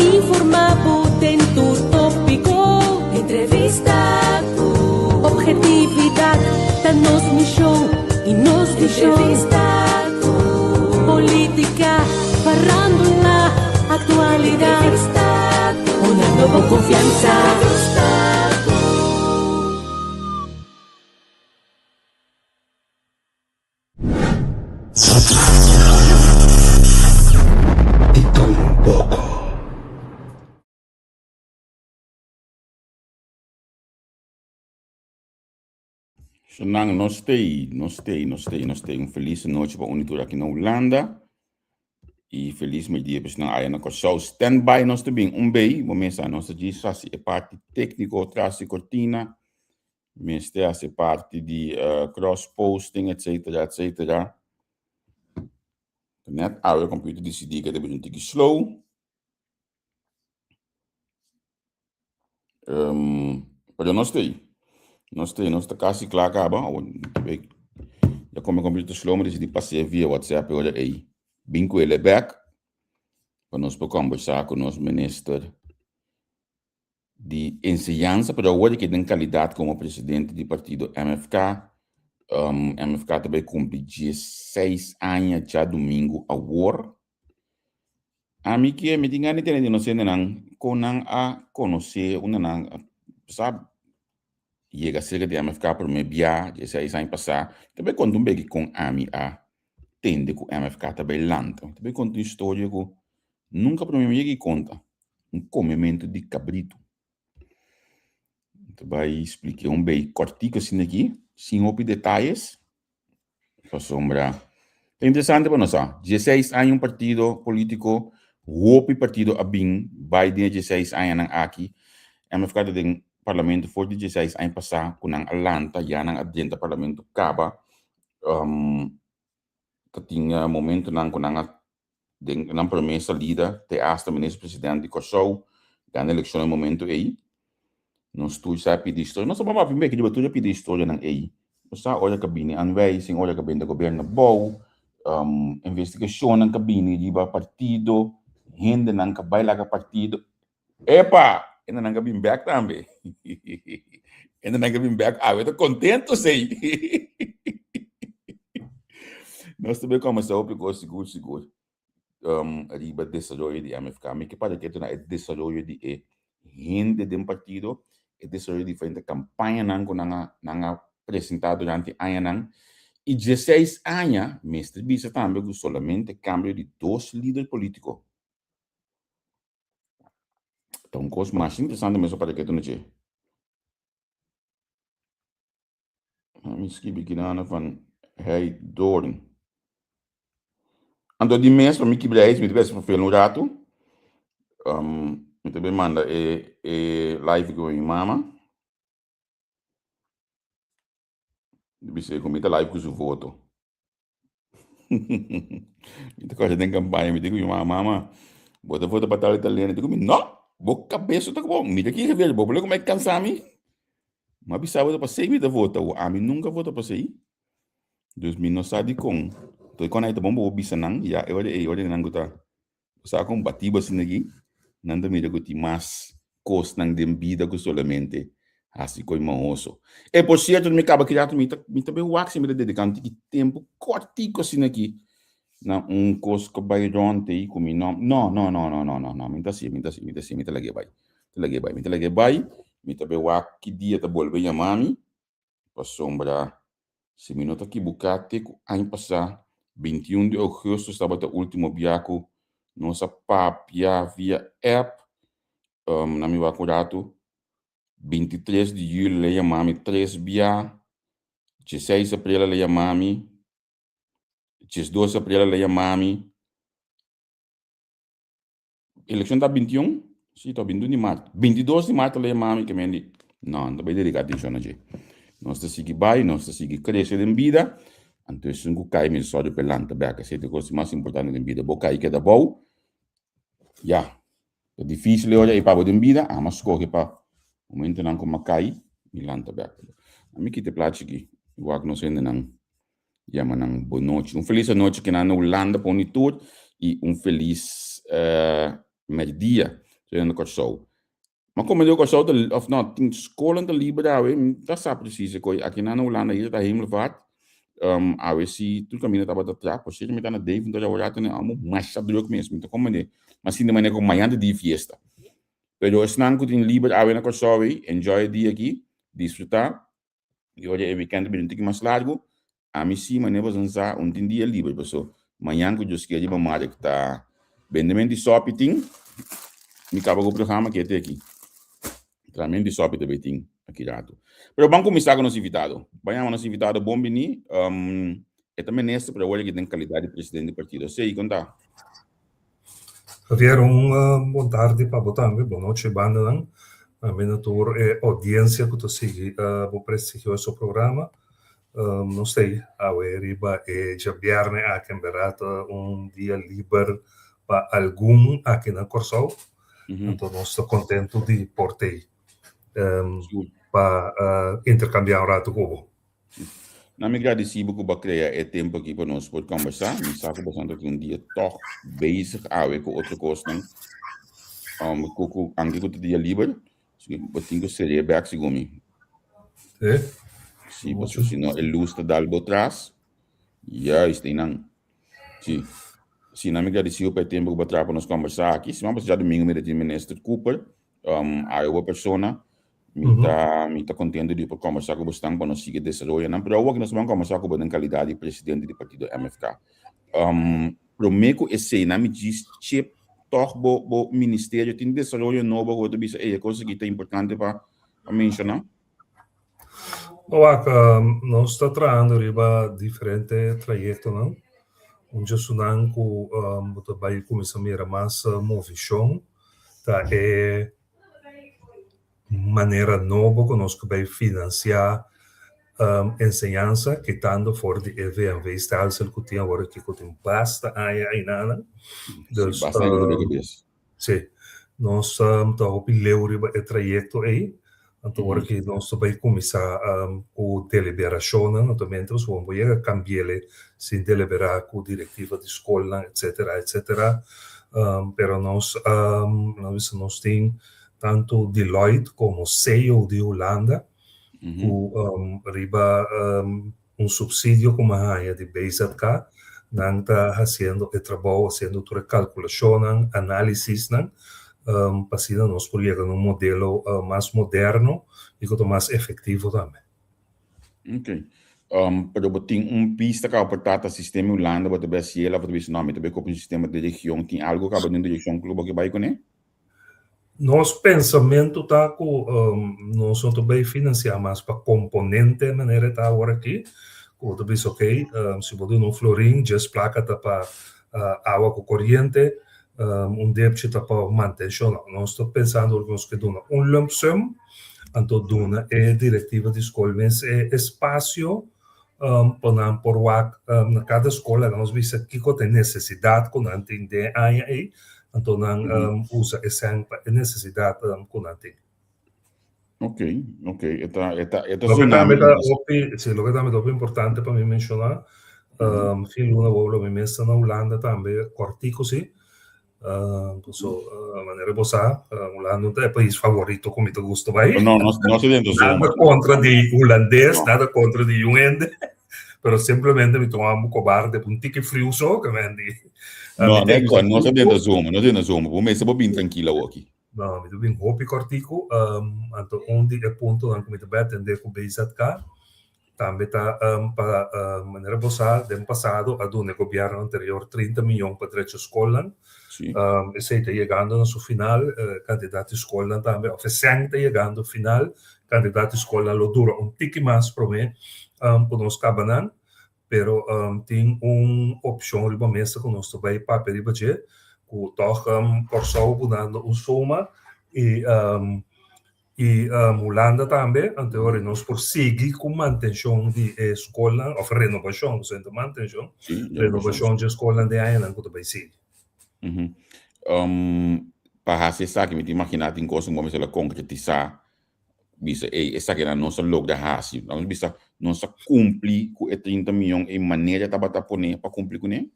informa bo den tur topico. Entrevista cu obhetividad ta nos mision y nos vision. Entrevista cu politica, farandula, actualidad. Entrevista cu honrando bo confiansa. Entrevista cu. Di tur un poko. Nan no stay, no stay, no stay, no stay. Un felis nochi pa uni tur aki na Hulanda. I felis medidia pa esnan aya na Kòrsou. Stand by nos ta bin un bei. Bo mester nos ta djis hasi e parti tékniko tras di kortina. Mester hasi e parti di cross posting etcetera etcetera. Net awe computer disidí ku ta bin un tiki slow. Pero nos ta ei. Nos ta ei, nos ta kasi kla kaba. Ya komo e computer ta slow mi disidí pas'é via WhatsApp e ora ei. Bin ku el e bèk pa nos por kòmbersá ku nos minister di enseñansa, pero awor ke den kalidat komo presidente di partido MFK. MFK ta bai kumpli diesseis aña djadumingu awor. Ami ke mi tin gana di tende di nos hendenan kon nan a konosé unda nan a sa yega serka di MFK promé bia dieseis aña pasá. Ta bai konta un beki kon ami a tende ku MFK ta bai lanta. Ta bai konta un historia ku nunka promé mi yega i konta, un komementu di kabritu. Ta bai splike un bei kòrtiku asina aki, sin hopi detayes. Pasobra ta interesante pa nos sa, dieseis aña un partido politico, hopi partido a bin bai den e dieseis añanan aki. MFK ta den parlamento for di dieseis aña pasá ku nan a lanta, ya nan a drenta parlamento kaba. Ta tin momentonan ku nan a den nan promé salida te asta minister president di Kòrsou gana elekshon e momento ei. Nos tur sa pidi historia. Nos ta papia un beki riba tur e pidi historianan ei. Nos sa ora ku a bini aanwijzing, ora ku a bini gobièrnu abou, investigashonnan ku a bini riba partido, hendenan ku a bai laga partido. Epa! Hendenan ku a bini bèk tambe. Hendenan ku a bini bèk awe ta kontentu esei. Nos ta bai kòmensá hopi kos sigur sigur riba desaroyo di MFK. Mi ke para ketu na e desaroyo di e hende den partido, e desaroyo di diferente kampañanan ku nan a nan a presentá durante añanan. I dieseis aña mester bisa tambe ku solamente kambio di dos lider polítiko. Ta un kos masha interesante mes para ketu na dje. Mi skibi kinana van Heidoorn. Anto di mes pa mi kibra ijs mi ta bes vervelen un ratu. Mi ta bay manda e e live ku mi mama. Mi bisa ku mi ta live ku su voto. Mi ta kòrda den kampaña mi di ku mi mama, mama bo ta vota pa tal i tal hende. Di ku mi, no, bo kabes no ta bon. Mi ta kere ver, bo por loke mi a kansa mi. Mi a bisa bo ta pasei mi ta vota, ami nunka vota pasei. Dus mi no sa dikon. Enton kon ai ta bon pa bo bisa nan, ya e ora ei, ora nan ku ta sa kon bati bo asina aki, nan ta mira ku tin mas kosnan den bida ku solamente hasi koi mahoso. E por sierto, mi kaba ki rato mi ta mi ta bin wak si mi ta dediká un tiki tempu kòrtiku asina aki na un kos ku bai rònt ei ku mi no, no, no, no, no, no, no, no, mi ta hasié, mi ta hasié, mi ta hasié, mi ta lag'é bai, mi ta lag'é bai, mi ta lag'é bai, mi ta bin wak ki dia ta bolbe yama mi. Pasobra si mi no ta kibuká te ku aña pasá, bintiun di ougùstùs tabata último bia ku nos a papia via app. Na mi wak un ratu, bintitres di yüli el a yama mi tres bia, dieseis aprel el a yama mi, diesdos aprel el a yama mi. Elekshon ta bintiun, si ta bintiun di mart. Bintidos di mart ta lei mami ke men di, no, no ta bai dediká atenshon na dje. Nos ta sigui bai, nos ta sigui krese den bida, anto esun ku kai mester sòru pa e lanta bèk. Esei ta e kos mas importante den bida. Bo kai keda bou, ya, ta difisil e ora ei pa bo den bida, ama skohe pa momentonan ku mi a kai, mi lanta bèk. Mi kita e plachi aki, mi wak nos hendenan. Yama nan bonochi. Un felis anochi kinan na Hulanda pa uni tur y un felis merdia. So na Kòrsou. Ma komo di Kòrsou ta of no tin skolnan ta liber awe, mi ta sa presis e koi. Aki nan na Hulanda hir ta hemelvaart. Um, awe si tur kaminda tabata tra. Por sierto mi ta na Deventer awor tene amo masha druk mes. Mi ta komende. Ma sinti manera ku mañan ta di fiesta. Pero esnan ku tin liber awe na Kòrsou ei, enjoy e dia aki, disfrutá. I ora e weekend ta bira un tiki mas largu, ami si manera boso sa un tin dia liber paso mañan ku Dios kier riba mark ta bendement di sopi tin mi kaba ku programa ke te aki. Tramen di sopi ta bay tin aki ratu. Pero ban kuminsá ku nos invitado. Ban yama nos invitado bon bini. Um, e ta minister pero awor aki den kalidat di presidente di partido. Sey, kon ta? Javier, un bon tardi pa bo tambe, bon nochi bandanan, tambe na tur e audiencia cu ta sigui bo prestigioso programa. Nos ta awe riba e djabierne aki, en berdad ta un dia liber pa algun aki na Corsou, anto nos ta contento di por t'ey pa intercambia un rato cu bo. Na mi gradisí bo ku bo a krea e tempu aki pa nos por kombersá. Mi sa ku boso tin un dia tòg bezig awe ku otro kosnan. Um, ku ku anke ku ta dia liber, bo tin ku seria bèk segun mi. Sí. Sí, pasobra si no e lus ta dal bo tras. Juist, einan. Sí. Sí, na mi gradisí bo pa e tempu ku bo a traha pa nos kombersá aki. Siman pasá djadumingu mi ta tin Minister Cooper. Um, ayo persona, mi ta, mi ta contento di por conversa cu bosnan pa nos sigui desaroyonan, pero awor nos ban conversa cu bo den calidad di presidente di partido MFK. Um, prome cu esey, nan mi djis chip toch bo, bo ministerio tin desaroyo nobo cu bo ta bisa, ey, e cosa aki ta importante pa, pa menciona? Wak, nos ta trahando riba diferente trayectonan. Un djesunan cu bo ta bay cuminsa mira mas movicion ta e manera nobo ku nos ku bai finansiá enseñansa kitando for di e VNV-stelsel ku tin awor aki ku tin basta aña einanan. Dus, basta aña ku ta Sí, nos ta hopi leu riba e trayekto ei. Anto ora ki nos ta bai kuminsá ku deliberashonnan, anto miéntras bo bo yega kambi'el sin deliberá ku direktiva di skolnan etsetera etsetera. Pero nos nos bisa nos tin tantu Deloitte komo SEO di Hulanda ku riba un subsidio ku mi a haña di BZK, nan ta hasiendo e trabou, hasiendo tur e kalkulashonnan, análisisnan, pa asina nos por yega na un modelo mas moderno i ku ta mas efektivo tambe. Ok. Pero bo tin un bista kaba por tata sistema Hulanda bo ta bai hasiel of bo ta bisa no mi ta bai kopi un sistema di region, tin algu kaba den direkshon ku bo ke bai kuné? Nos pensamentu ta ku nos no ta bai finansiá mas pa komponente manera e ta awor aki, ku bo ta bisa okey, si bo duna un florin djes plaka ta pa awa ku koriente, un depchi ta pa mantenshon. No, nos ta pensando ku nos ke duna un lump sum, anto duna e direktiva di skol mes e espasio pa nan por wak na kada skol laga nos bisa kiko ta e nesesidat ku nan tin den e aña ei, anto nan usa e sèn pa e nesesidat ku nan tin. Ok, ok, e ta, e ta, e ta Loke sona tambe mi ta hopi, sí, loke tambe ta hopi importante pa mi menshoná, fin luna awor lo mi mes ta na Hulanda tambe kòrtiku sí, So, manera bo sa, Hulanda no ta e pais favorito ku mi ta gusta bai. No, no, no se dentro Nada zomer. kontra di hulandes, No. nada kontra di un hende, pero simplemente mi tuma un kobarde un tiki friu so, ke men di. No, Mi ta no, no, no se dentro kòrtiku. zomer, no se dentro zomer. Bo mester bo bin trankila awoki. No, mi ta bin hopi kòrtiku. Anto un di e puntonan ku mi ta bai atendé ku BZK Tambe ta pa manera bo sa den pasado a duna e gobierno anterior 30 miyon pa drecha skolnan. Esei ta yegando na su final, kantidat di skolnan tambe òf e sèn ta yegando final, kantidat di skolnan lo dura un tiki mas promé ku nos kaba nan, pero tin un opshon riba mesa ku nos ta bai papia riba dje ku tòg Kòrsou bunando un suma i I Hulanda tambe, anto ora nos por sigui ku mantenshon di e skolnan, òf renobashon, no solamente mantenshon, renobashon di e skolnan den añanan ku ta bai sigui. Pa hasi esaki mi ta imaginá tin kos ku bo mester a konkretisá, bisa ey esakinan nos a logra hasi. Nos bisa nos a kumpli ku e 30 miyon e manera tabata pone pa kumpli kuné?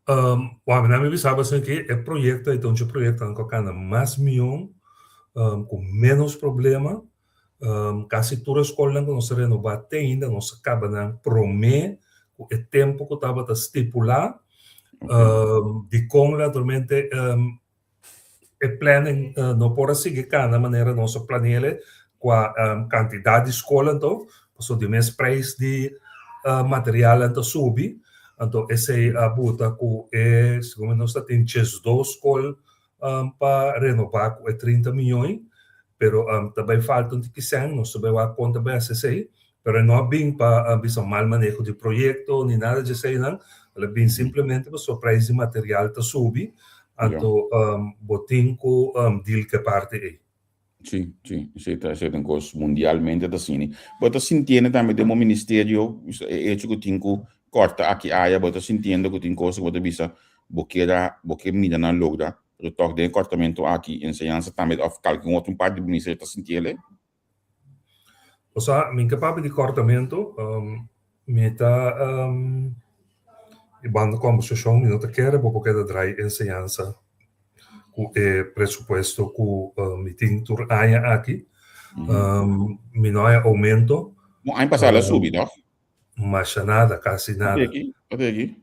Um, wak, mi bisa bo ku e proyekto ei ta un proyekto ku a kana mas mihó, ku menos problema. Kasi tur skol ku nos a renobá te ainda, nos a kaba nan promé ku e tempu ku tabata stipulá. Dikon naturalmente e planning no por a sigui kana manera nos a plane'é ku kantidat di skol anto, pasobra di mes prijs di material ta subi, anto esei a buta ku e segun nos ta tin 12 skol pa renobá ku e 30 mion, pero ta bai falta un tiki sèn, nos ta bai wak kon ta bai hasi esei, pero no a bin pa bisa mal maneho di proyekto ni nada di eseinan, el a bin simplemente pasobra prijs di material ta subi, anto bo tin ku deal ku e parti ei. Sí, sí, esei ta esei ta un kos mundialmente ta asina. Bo ta sintiendo tambe den bo ministerio e hecho ku tin ku kòrta aki aya, bo ta sintiendo ku tin kos ku bo ta bisa bo kier a bo kier mira nan logra, pero tòg den e kòrtamentu aki enseñansa tambe òf kalke un otro parti di bo ministerio ta sintiel e? Osea, mi ke papia di kòrtamentu, mi ta e banda kòmbersashon mi no ta kere bo por keda drai enseñansa ku e presupuesto ku mi tin tur aña aki. Mi no haña oumento. Bon, aña pasá el a subi, tòg? Masha nada, kasi nada. Ate aki, ate aki.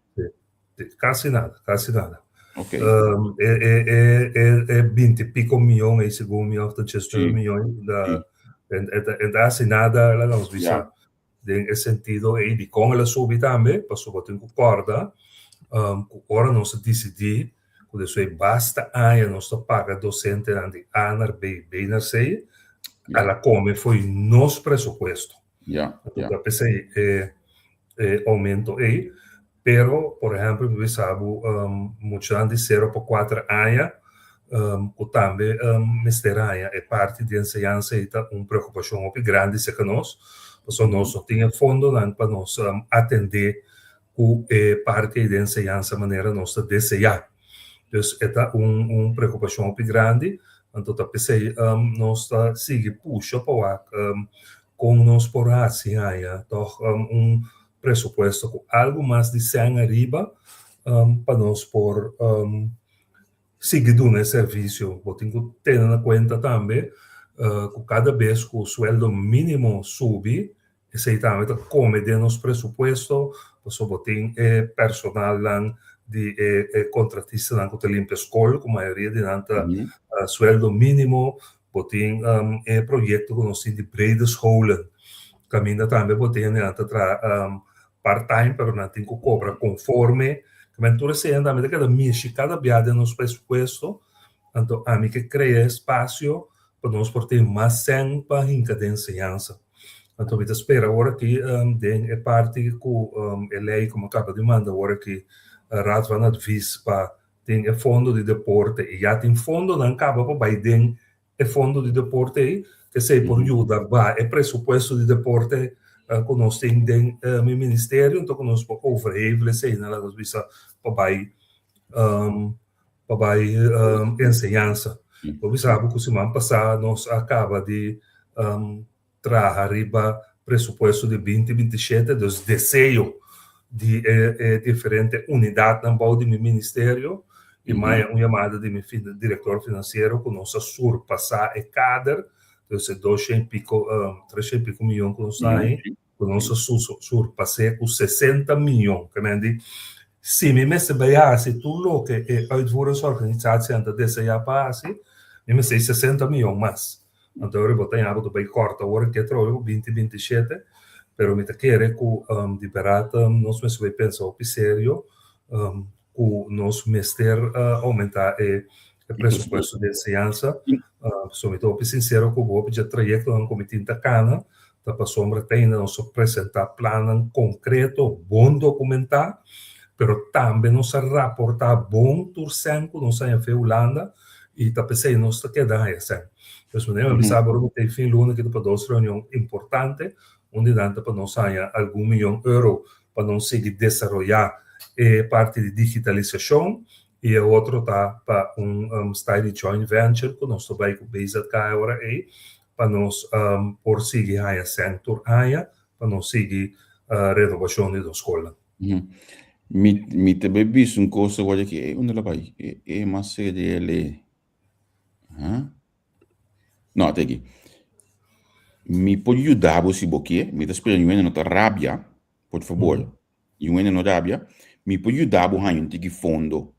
Kasi nada, kasi nada. Okay. E 20 y pico mion ei segun mi of ta 19 mion da en ta hasi nada laga nos bisa den e sentido ei dikon el a subi tambe pasobra bo tin ku kòrda ku ora nos a disidí ku despues basta aña nos ta paga dosentenan di A naar B, B naar C, el a kome fo'i nos presupuesto. Anto ta p'esei e e aumento ei. Pero, por ehempel, mi bisa bo muchanan di sero pa kuater aña ku tambe mester haña e parti di enseñansa ei ta un preokupashon hopi grandi serka nos, pasobra nos no tin e fondonan pa nos atendé ku e parti ei di enseñansa manera nos ta deseá. Dus e ta un un preokupashon hopi grandi, anto ta p'esei nos ta sigui pusha pa wak Kon nos por hasi haña tòg un presupuesto ku algu mas di sèn ariba pa nos por sigui duna e servisio? Bo tin ku tene na kuenta tambe ku kada bes ku sueldo mínimo subi, esei tambe ta kome den nos presupuesto, pasobra bo tin e personalnan di e kontratistanan ku ta limpia skol, ku mayoria di nan ta sueldo mínimo. Bo tin e proyekto ku nos tin di brede scholen, kaminda tambe bo tin hende nan ta traha part time pero nan tin ku kobra konforme. Kaminda tur esei tambe ta keda mishi kada bia den nos presupuesto. Anto ami ke krea espasio pa nos por tin mas sèn pa hinka den enseñansa. Anto mi ta spera awor aki den e parti ku e lei ku mi a kaba di manda awor aki Raad van Advies pa Tin e fondo di deporte i ya tin fondonan kaba pa bai den e fondo di deporte ei, esei por yuda baha e presupuesto di deporte ku nos tin den mi ministerio, anto ku nos por overhevelen esei nan laga nos bisa pa bai pa bai enseñansa. Bo bisa bo ku siman pasá nos a kaba di traha riba presupuesto di binti binti shete, dus deseo di e e diferente unidatnan bou di mi ministerio i maya un yamada di mi direktor finansiero ku nos a surpasá e kader, dus e doshen i piko treshen i piko miyon ku nos ta haña, ku nos a surpas'é ku 60 miyon. Ke men di, si mi mester bai hasi tur loke e uitvoeringsorganisatienan ta deseá pa hasi, mi mester 60 miyon mas. Anto ora bo ta yama bo ta bai kòrta ora ke trobe bo binti 27, pero mi ta kere ku di bèrdat nos mester bai pensa hopi serio ku nos mester oumentá e presupuesto di enseñansa. So mi ta hopi sinsero ku bo hopi dje trayektonan ku mi tin ta kana ta pasobra te ainda nos a presentá plannan konkreto, bon dokumentá, pero tambe nos a raportá bon tur sèn ku nos a haña fe Hulanda i ta p'esei nos ta keda haña sèn. Pues manera mi a bisa bo mi ta e fin luna kita pa dos reunion importante, un di nan ta pa nos haña algun miyon euro pa nos sigui desaroyá e parti di digitalisashon i e otro ta pa un style di joint venture ku nos ta bai ku BZK e ora ei pa nos por sigui haña sèn tur aña pa nos sigui renobashon di nos skolnan. Mi mi ta bai bisa un kos awor aki, e unda la bai? E e mas CDL. Ha? No, te aki. Mi por yuda bo si bo ke, mi ta spera niun hende no ta rabia, por fabor, niun hende no rabia, mi por yuda bo haña un tiki fondo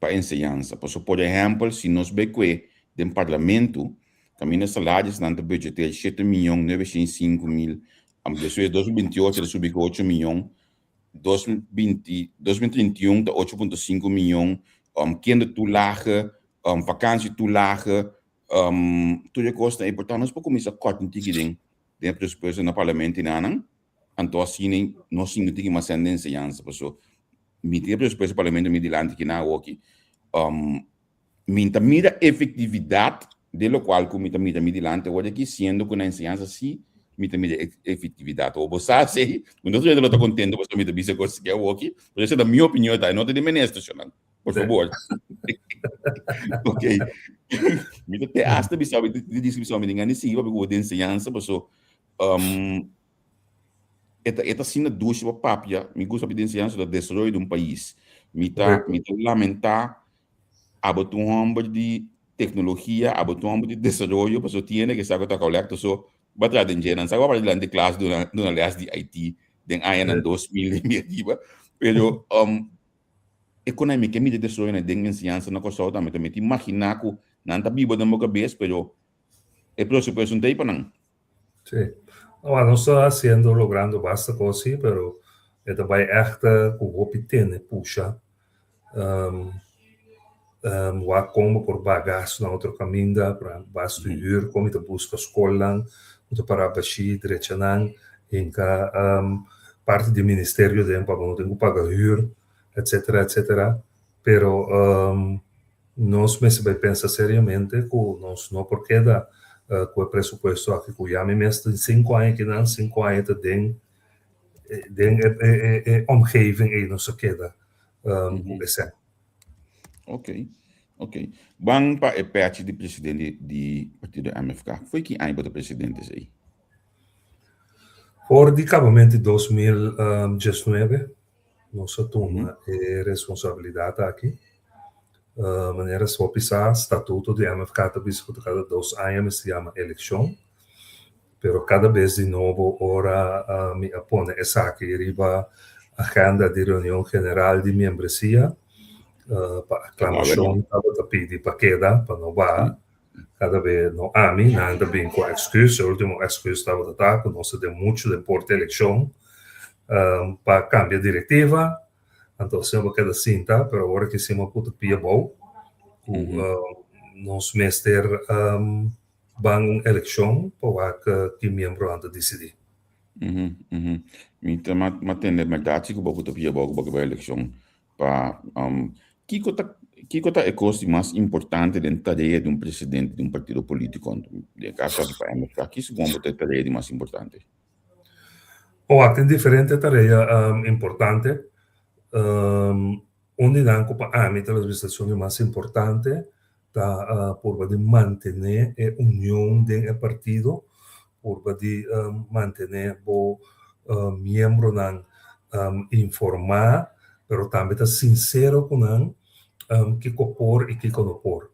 pa enseñansa. Pasobra, por ehèmpel, si nos bai kue den parlamento, kaminda salariosnan ta budgeteer shete miyon nuebe shen sinku mil, despues 2028 ta subi ku ocho miyon, 2020, 2031 ta 8.5 miyon, kindertoelage, vakantietoelage, tur e kosnan ei. Por tanto, nos por kuminsá kòrta un tiki den den e presupuesto na parlamento i nanan, anto asina nos sinti un tiki mas sèn den enseñansa, pasobra mi tin e presupuesto di parlamento mi dilanti kinan awoki, Mi ta mira efectividad den locual cu mi ta mira mi dilanti awor aki, siendo cu na enseñansa si mi ta mira efectividad. Awor bo sa esey, cu no tur hende lo ta contento pasobra mi ta bisa cos aki awor aki, pero esa ta mi opinion ta, e no ta di minister, shownan, por favor. Ok. Mi ta te hasta bisa, mi ta bisa mi tin gana di sigui papia cu bo den enseñansa pasobra E ta e ta asina dushi pa papia, mi gusta papia di enseñansa ta desaroyo di un pais. Mi ta mi ta lamentá abo ta un hòmber di teknologia, abo ta un hòmber di desaroyo, pasobra tin hende ke sa ku ta kolekto so bo a traha den dje, nan sa ku bo a para dilanti klas duna duna lès di IT den añanan 2000 i mi ariba, pero e kon mi ke mira desaroyonan den enseñansa na Kòrsou tambe, mi ta imaginá ku nan ta biba den bo kabes pero e presupuesto no ta ei pa nan. Sí. Bueno, nos ta haciendo, logrando basta cos sí, pero e ta bai echt cu hopi tene pusha. Um, um, wak con bo por baha gasto na otro caminda, por basta huur, con mi ta busca scolnan, cu ta para bashi, drecha nan, hinca um, parti di ministerio den pa bo no tin cu paga huur, etcetera, etcetera. Pero um, Nos mester bai pensa seriamente ku nos no por keda ku e presupuesto aki ku ya mi mes tin sinku aña kinan, sinku aña ta den den e omgeving ei nos a keda ku esei. Ok, ok. Ban pa e pechi di presidente di partido MFK. Foi ki aña bo ta presidente esei? For di kabamento di 2019. Nos a tuma e responsabilidat aki. Manera hopi sa, statuto di MFK ta bisa ku ta kada dos aña mester yama elekshon. Pero kada bes di nobo ora mi a pone esaki riba agenda di reunion general di miembresia, pa aklamashon tabata pidi pa keda, pa no baha. Kada be no ami, nan ta bin ku èksküs. E último èksküs tabata ta ku nos ta den muchu den porta elekshon pa kambia direktiva. Anto asina bo keda sinta, pero awor aki si bo puta pia bou ku nos mester ban un elekshon pa wak ki miembronan ta disidí. Mi ta tende bèrdat si ku bo puta pia bou ku bo ke bai elekshon. Pa kiko ta kiko ta e kos di mas importante den tarea di un presidente di un partido politico? Den e kaso aki pa MFK, ki segun bo ta e tarea di mas importante? Owak tin diferente tarea importante. Un di nan ku pa ami ta legislacion di mas importante ta purba di mantené e union den e partido, purba di mantené bo miembronan informá, pero tambe ta sinsero ku nan kiko por i kiko no por.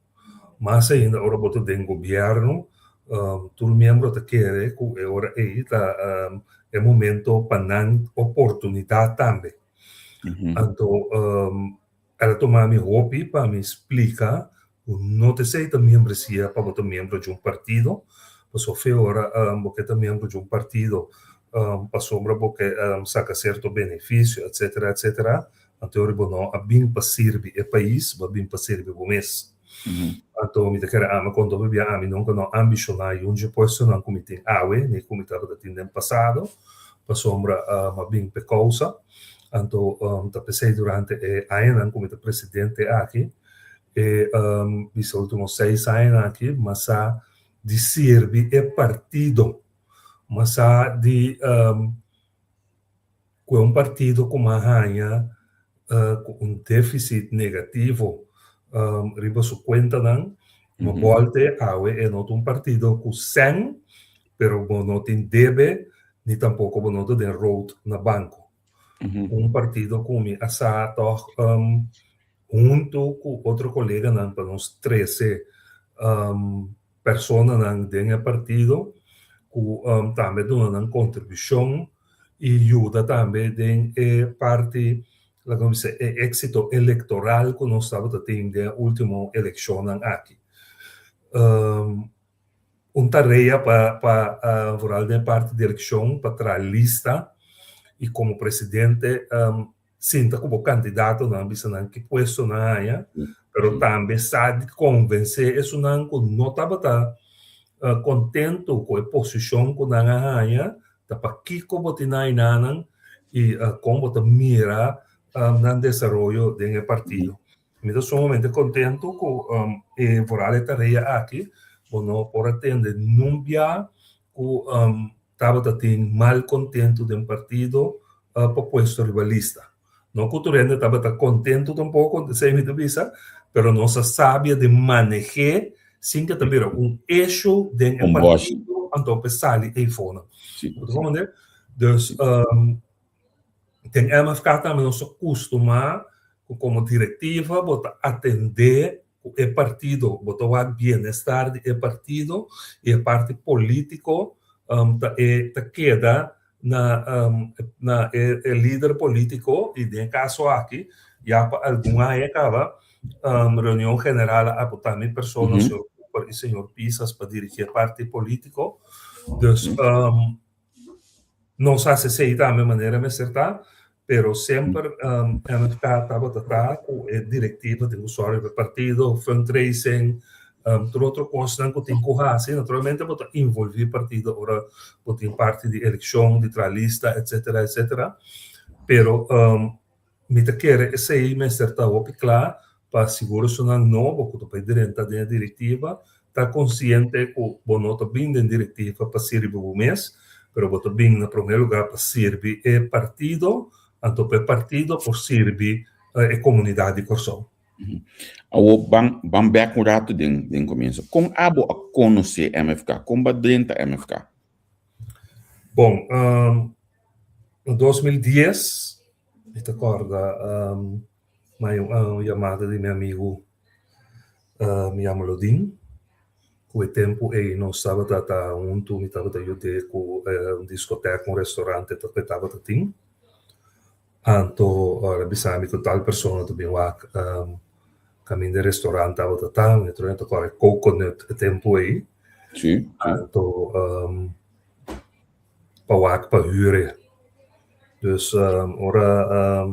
Mas ainda ora bo ta den gobièrnu, tur miembro ta kere ku e ora ei ta e momento pa nan oportunidat tambe. Anto El a tuma mi hopi pa mi splika ku no ta esei ta miembresia pa bo ta miembro di un partido, pasobra fe ora bo ke ta miembro di un partido pasobra bo ke saka sierto benefisio etcetera etcetera, anto ora bo no a bin pa sirbi e pais, bo a bin pa sirbi bo mes. Anto mi ta kere ama konta hopi bia ami nunka no ambishoná yun dje puestonan ku mi tin awe ni ku mi tabata tin den pasado, pasobra mi a bin p'e kousa. Anto ta p'esei durante e añanan ku mi ta presidente aki, e bisa ultimo seis añanan aki, mi a sa di sirbi e partido, mi a sa di ku e un partido ku mi a haña ku un deficit negativo riba su kuentanan, mi a bòlte awe e no ta un partido ku sèn, pero bo no tin debe ni tampoko bo no ta den rood na banko. Un partido ku mi a sa tòg huntu ku otro koleganan pa nos trese personanan den e partido ku tambe duna nan kontribushon i yuda tambe den e parti, laga nos bisa, e éksito elektoral ku nos tabata tin den e último elekshonnan aki. Un tarea pa pa vooral den e parti di elekshon pa traha lista i komo presidente sinta ku bo kandidatonan bisa nan ki puesto nan haña, pero tambe sa di konvensé esunnan ku no tabata kontentu ku e posishon ku nan a haña, ta pakiko bo tin nan ainanan i kon bo ta mira nan desaroyo den e partido. Mi ta sumamente kontentu ku e vooral e tarea aki, bo no por a tende nun bia ku tabata tin malkontentu den partido pa puesto riba lista. No ku tur hende tabata kontentu tampoko, esei mi ta bisa, pero nos a sabia di maneh'é sin ke ta bira un issue den e partido anto pa e sali eifonan. Bo ta komprende? Dus Den MFK tambe nos ta kustumá ku komo direktiva bo ta atendé ku e partido, bo ta wak bienestar di e partido i e parti polítiko ta e ta keda na na e e lider polítiko i den e kaso aki ya pa algun aña kaba reunion general a apotá mi persona señor Cooper i señor Pisas pa dirigí e parti polítiko. Dus Nos hasi esei tambe manera mester ta, pero semper MFK tabata ta ku e direktiva tin ku sòru pa e partido, fundraising, tur otro kosnan ku tin ku hasi. Naturalmente bo ta involví partido ora bo tin parti di elekshon, di traha lista, etsetera, etsetera. Pero Mi ta kere esei mester ta hopi kla pa sigur esunnan nobo ku ta bai drenta den e direktiva ta konsiente ku bo no ta bin den direktiva pa sirbi bo mes, pero bo ta bin na promé lugá pa sirbi e partido, anto pa e partido por sirbi e komunidat di Kòrsou. Awor ban ban bèk un ratu den den komienso. Kon abo a konosé MFK? Kon bo a drenta MFK? Bon, na 2010 mi ta kòrda mi un yamada di mi amigu mi yama Lodin, ku e tempu ei nos tabata ta huntu, mi tabata yud'é ku un diskotèk, un restorante ku e tabata tin. Anto el a bisa mi ku tal persona ta bin wak kaminda e restaurant tabata ta, mi otro ta kòrda e Coconut e tempu ei. Anto pa wak pa hür e. Dus ora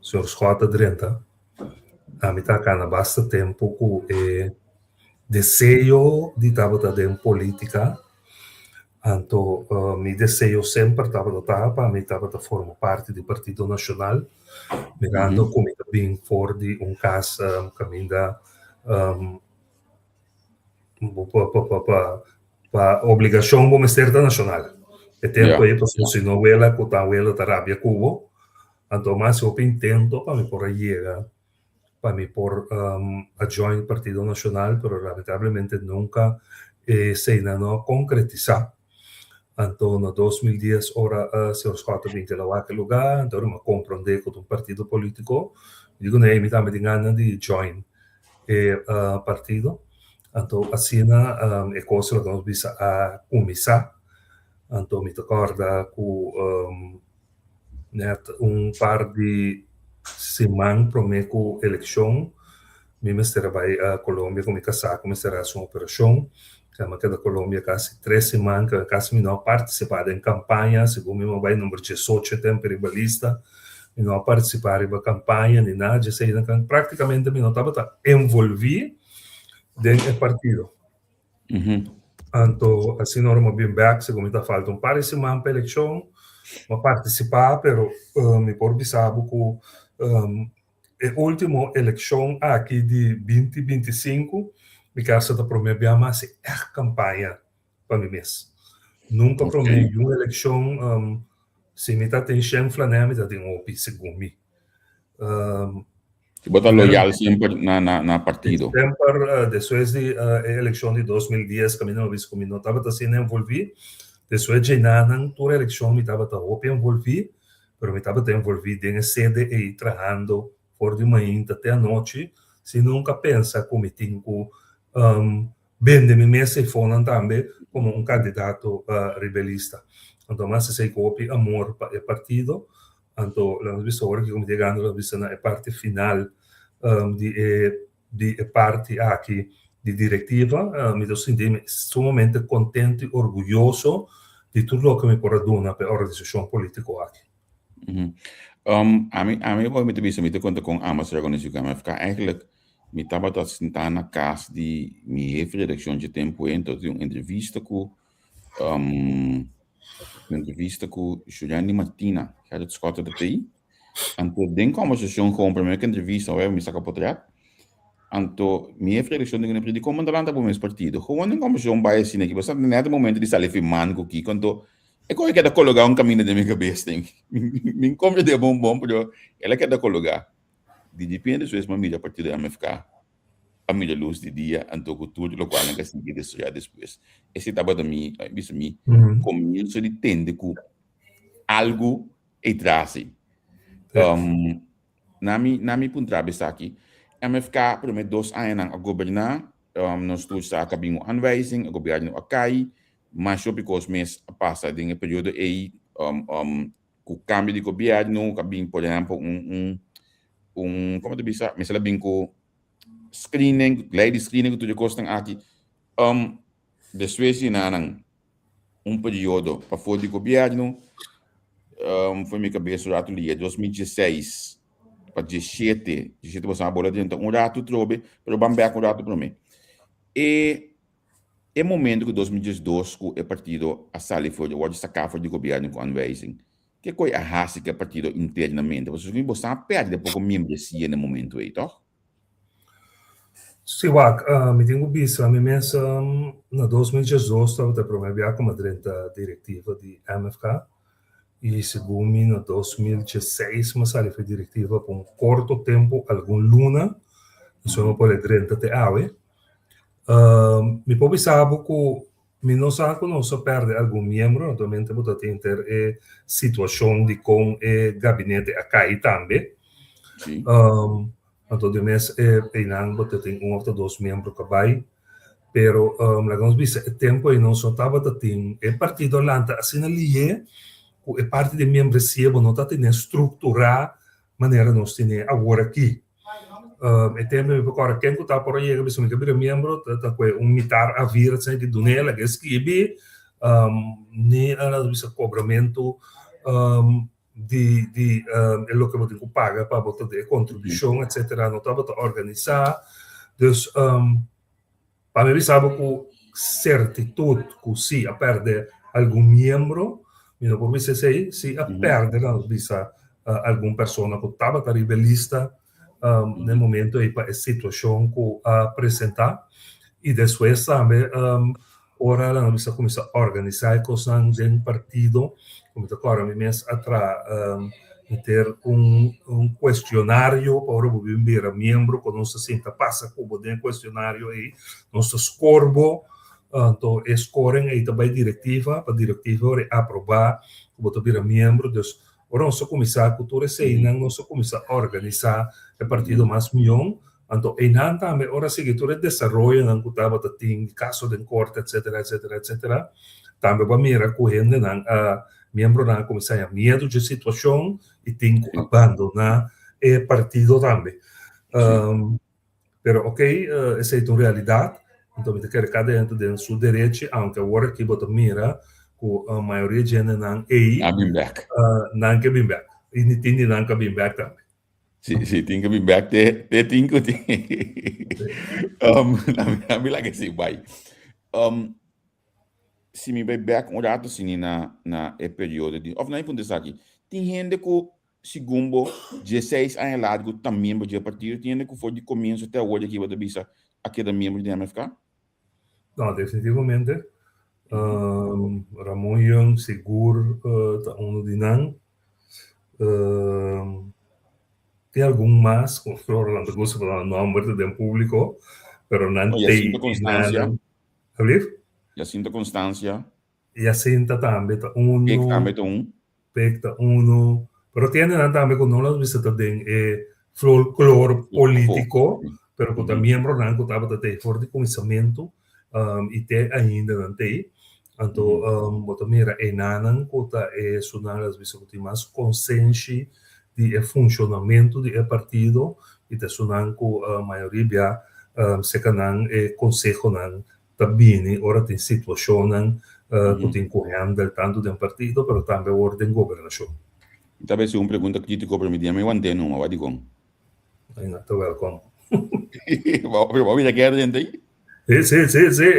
señor Schott a drenta, ami ta kana basta tempu ku e deseo di tabata den politica. Anto mi deseo semper tabata ta pa mi tabata forma parti di Partido Nacional, mirando cu mi ta bin for di un cas caminda pa obligacion bo mester ta nacional. E tempo ei pasobra si no wela cu ta wela ta rabia cu bo, anto mas hopi intento pa mi por a yega pa mi por a join Partido Nacional, pero lamentablemente nunca eseinan no a concretisa. Anto na 2010 ora señor Schotte bin keda wak e lugar, anto ora mi a comprende cu ta un partido politico, mi di cu nee, mi tambe tin gana di join e partido. Anto asina e cos loke nos bisa a cuminsa. Anto mi ta corda cu Net un par di siman promé ku elekshon mi mester a bai Colombia ku mi kasá ku mester a hasi un operashon. Mi a keda Colombia kasi tres siman, kasi mi no a partisipá den kampaña, segun mi a bai number diesocho e tempu riba lista, mi no a partisipá riba kampaña ni nada dje esei. Praktikamente mi no tabata envolví den e partido. Anto asina ora mi a bin bek, segun mi ta falta un par di siman pa elekshon, mi a partisipá, pero mi por bisa bo ku e último elekshon aki di binti 25, mi kasa ta promé bia mi a hasi ègt kampaña pa mi mes. Nunka promé di un elekshon, si mi ta tin shen flanè, mi ta tin hopi, segun mi. Si bo ta loyal semper na na na partido. Semper despues di e elekshon di 2010 kaminda mi a bisa ku mi no tabata asina envolví. Despues dje nanan tur elekshon mi tabata hopi envolví. pero mi tabata envolví den e sede ei trahando for di mainta te anochi, sin nunka pensa ku mi tin ku bende mi mes eifonan tambe komo un kandidato riba e lista. Anto mi a hasi esei ku hopi amor pa e partido. Anto laga nos bisa ora ku mi ta yegando laga nos bisa na e parti final di e di e parti aki di direktiva, mi ta sinti mi sumamente kontento i orguyoso di tur loke mi por a duna pa e organisashon polítiko aki. Ami, ami hoy mi ta bisa, mi ta konta kon amba sera konosí ku MFK. Eigenlijk mi tabata sintá na kas di mi hefe redakshon dje tempu ei, entonces tin un entrevista ku un entrevista ku Julian Di Martina, Gerrit Schotte ta tei. Anto den konversashon kon promé ku entrevista oe mi saka potrèt, anto mi hefe redakshon di ku dikon bo no ta lanta bo mes partido? Gewoon den konversashon bai asina aki, pasobra nèt e momento di sali firmando ku kiko, anto E koe keda kologá un kaminda den mi kabes den. Mi n komprendé bon bon, pero el a keda kologá. Di dipende despues mi a mira partido MFK a mira lus di dia anto ku tur lokual nan ka sigui desaroyá despues. Esei tabata mi, bisa mi komienso di tende ku algu ei tras ei. Na mi na mi puntra bo esaki, MFK promé dos añanan a goberná, nos tur sa ku a bin un aanwijzing, e gobièrnu a kai, Mas hopi kos mes a pasa den e periodo ei ku kambio di gobièrnu, ku a bin por ehèmpel un un un komo ta bisa mester a bin ku screening, lei di screening ku tur e kosnan aki. Despues di nan un periodo pafó di gobièrnu, for mi kabes un ratu lier, 2016 pa diesshete, diesshete boso a bola drenta un ratu trobe, pero ban bèk un ratu promé. E E momento ku 2012 ku e partido a sali for di wòrdu saká for di gobièrnu ku aanwijzing, ke koi a hasi ku e partido internamente? Pasobra bo sa pèrdè poko miembresia na e momento ei, tòg? Sí, wak, mi tin ku bisa mi mes na 2012 tabata e promé bia ku mi a drenta direktiva di MFK i segun mi na 2016 mi a sali for di direktiva pa un korto tempu, algun luna, pasobra mi a por drenta te awe. Mi por bisa bo ku mi no sa ku nos a pèrdè algun miembro, naturalmente bo ta tin henter e situashon di kon e gabinete a kai tambe. Anto di mes e einan bo ta tin un òf ta dos miembro ku a bai, pero laga nos bisa e tempu ei nos no tabata tin e partido a lanta asina lihe ku e parti di miembresia bo no ta tene strukturá manera nos tene awor aki. E tempo mi por kòrda ken ku ta por a yega bisa mi ke bira miembro ta ta kue un mitar a vir asina ki dun'é laga e skibi ni a bisa kobramentu di di e loke bo tin ku paga pa bo ta e kontribushon etsetera no tabata organisá dus Pa mi bisa bo ku sertitut ku si a pèrdè algun miembro, mi no por bisa esei, si a pèrdè nan nos bisa algun persona ku tabata riba e lista na e momento ei pa e situashon ku a presentá. I despues tambe ora nan a bisa kuminsá organisá e kosnan den partido, ku mi ta kòrda mi mes a traha Mester un un cuestionario pa ora bo bin bira miembro cu nos ta sinta pasa cu bo den e cuestionario ey. Nos ta score bo, anto e scoring ey ta bay directiva pa directiva ora e aproba cu bo ta bira miembro. Dus ora nos a cuminsa cu tur eseynan nos a cuminsa organisa e partido mas mion. Anto eynan tambe ora sigui tur e desaroyonan cu tabata tin, caso den corte etcetera etcetera etcetera, tambe bo a mira cu hendenan a Miembronan a kuminsá haña miedu dje situashon i tin ku a bandoná e partido tambe. Pero okey, esei ta un realidat, anto mi ta kere kada hende den su derechi, aunke awor aki bo ta mira ku mayoria dje hendenan ei A bin bèk. nan ke bin bèk. I ni tin di nan ka bin bèk tambe. Si, si, tin ke bin bèk te te tin ku tin. Ami laga esei bai. Si mi bai bek un rato asini na na e periodo di of na e punto esaki tin hende ku segun bo dieseis aña largu ta miembro di e partido tin hende ku for di komienso te awor aki bo ta bisa a keda miembro di MFK? No, definitivamente. Ramon Young sigur ta uno di nan. Tin algun mas ku Flor nan ta gusta pa nan nomber ta den publiko pero nan Oh, tei Jacinto Constancia. Alblief? Jacinto Constancia. Jacinta tambe ta uno. Pek tambe ta un. Pek ta uno. Pero tin hendenan tambe ku no lo bisa ta den e folklor polítiko, pero ku ta miembronan ku tabata te for di kuminsamentu i te ainda nan t'ei. Anto bo ta mira enanan ku ta esunnan las bisa ku tin mas konsenshi di e funshonamentu di e partido i ta esunnan ku mayoria bia seka nan e konsehonan ta bini ora tin situashonnan ku tin ku hèndel tantu den partido pero tambe awor den gobernashon. Mi ta besi un pregunta kritiko pero mi tin a mi want'é numa, wak dikon? Ay, ta wèlkòm. Bo mira kèr dentro ei? Sí, sí, sí, sí.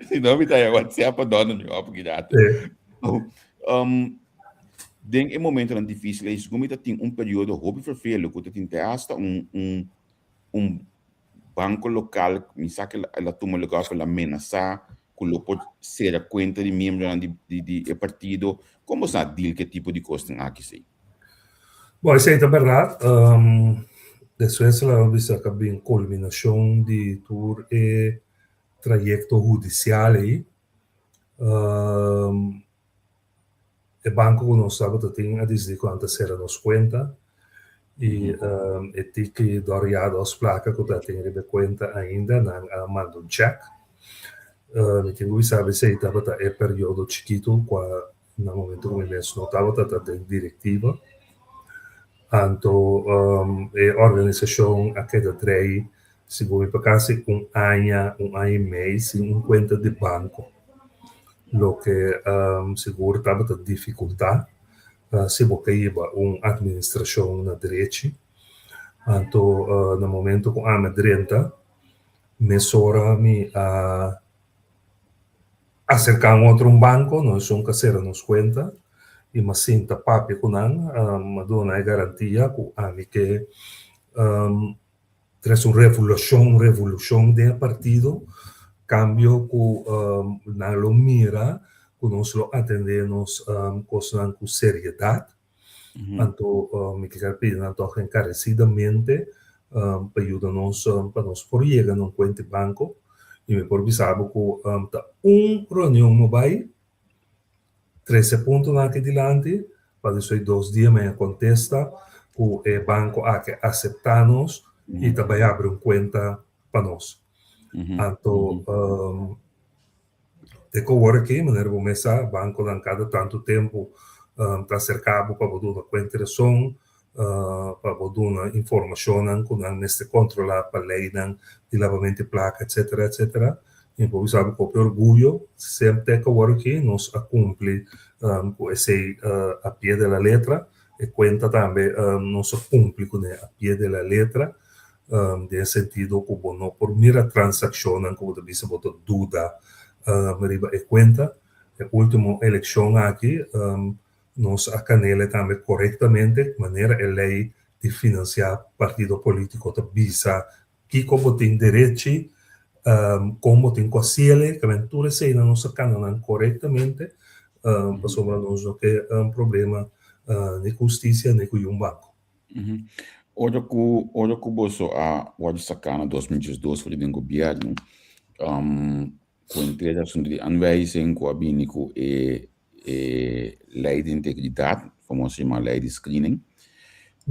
Si no mi ta ya WhatsApp pa dònde mi wak p'ki rato. Sí. Den e momentonan difísil ei, segun mi ta tin un periodo hopi fervelo ku ta tin te hasta un un un banko lokal, mi sa ku el a tuma lugar ku el a menasá ku lo por sera kuenta di miembronan di di di e partido. Kon bo sa deal ku e tipo di kosnan aki esei? Bon, esei ta bèrdat. Despues lo a bisa ku a bin kulminashon di tur e trayekto hudisial ei. E banko ku nos tabata tin a disidí ku nan ta sera nos kuenta i e tiki dòriados plaka ku ta tin riba e kuenta ainda nan a manda un chèk. Mi tin ku bisa esei tabata e periodo chikitu kua na momento ku mi mes no tabata ta den direktiva. Anto e organisashon a keda drei segun mi pa kasi un aña, un aña i mei sin un kuenta di banko, loke sigur tabata difikultá si bo ke hiba un administrashon na drechi. Anto na momento ku ami a drenta mesora mi a Aserká un otro un banko, nos esun ka sera nos kuenta i m'a sinta papia ku nan, m'a duna e garantia ku ami ke trese un revolushon, un revolushon den e partido, kambio ku nan lo mira ku nos lo atendé nos kosnan ku seriedat. Anto mi kier pidi nan tòg enkaresidamente pa yuda nos pa nos por yega na un kuenta di banko i mi por bisa bo ku ta un reunion no bai trese puntonan aki dilanti pa despues dos dia mi a kontesta ku e banko aki a aseptá nos i ta bai abri un kuenta pa nos. Anto Te ku awor aki, manera bo mes sa, bankonan kada tantu tempu ta aserká bo pa bo duna kuenta i rason, pa bo duna informashonnan ku nan mester kontrolá pa leinan di labamentu di plaka, etsetera, etsetera. Mi por bisa bo ku hopi orguyo, semper te ku awor aki nos a kumpli ku esei a pie de la letra. E kuenta tambe nos a kumpli kuné a pie de la letra. Den e sentido ku bo no por mira transakshonnan ku bo ta bisa bo ta duda riba e kuenta. E último elekshon aki nos a kanele tambe korektamente manera e lei di finansiá partido polítiko ta bisa kiko bo tin derechi, kon bo tin ku hasiel, kamen tur eseinan nos a kana nan korektamente pasobra nos no ke problema ni ku hustisia ni ku yun banko. Ora ku ora ku boso a wòrdu saká na 2012 for di den gobièrnu, ku entre e asuntu di aanwijzing ku a bini ku e e lei di integridat, famoso yamá lei di screening,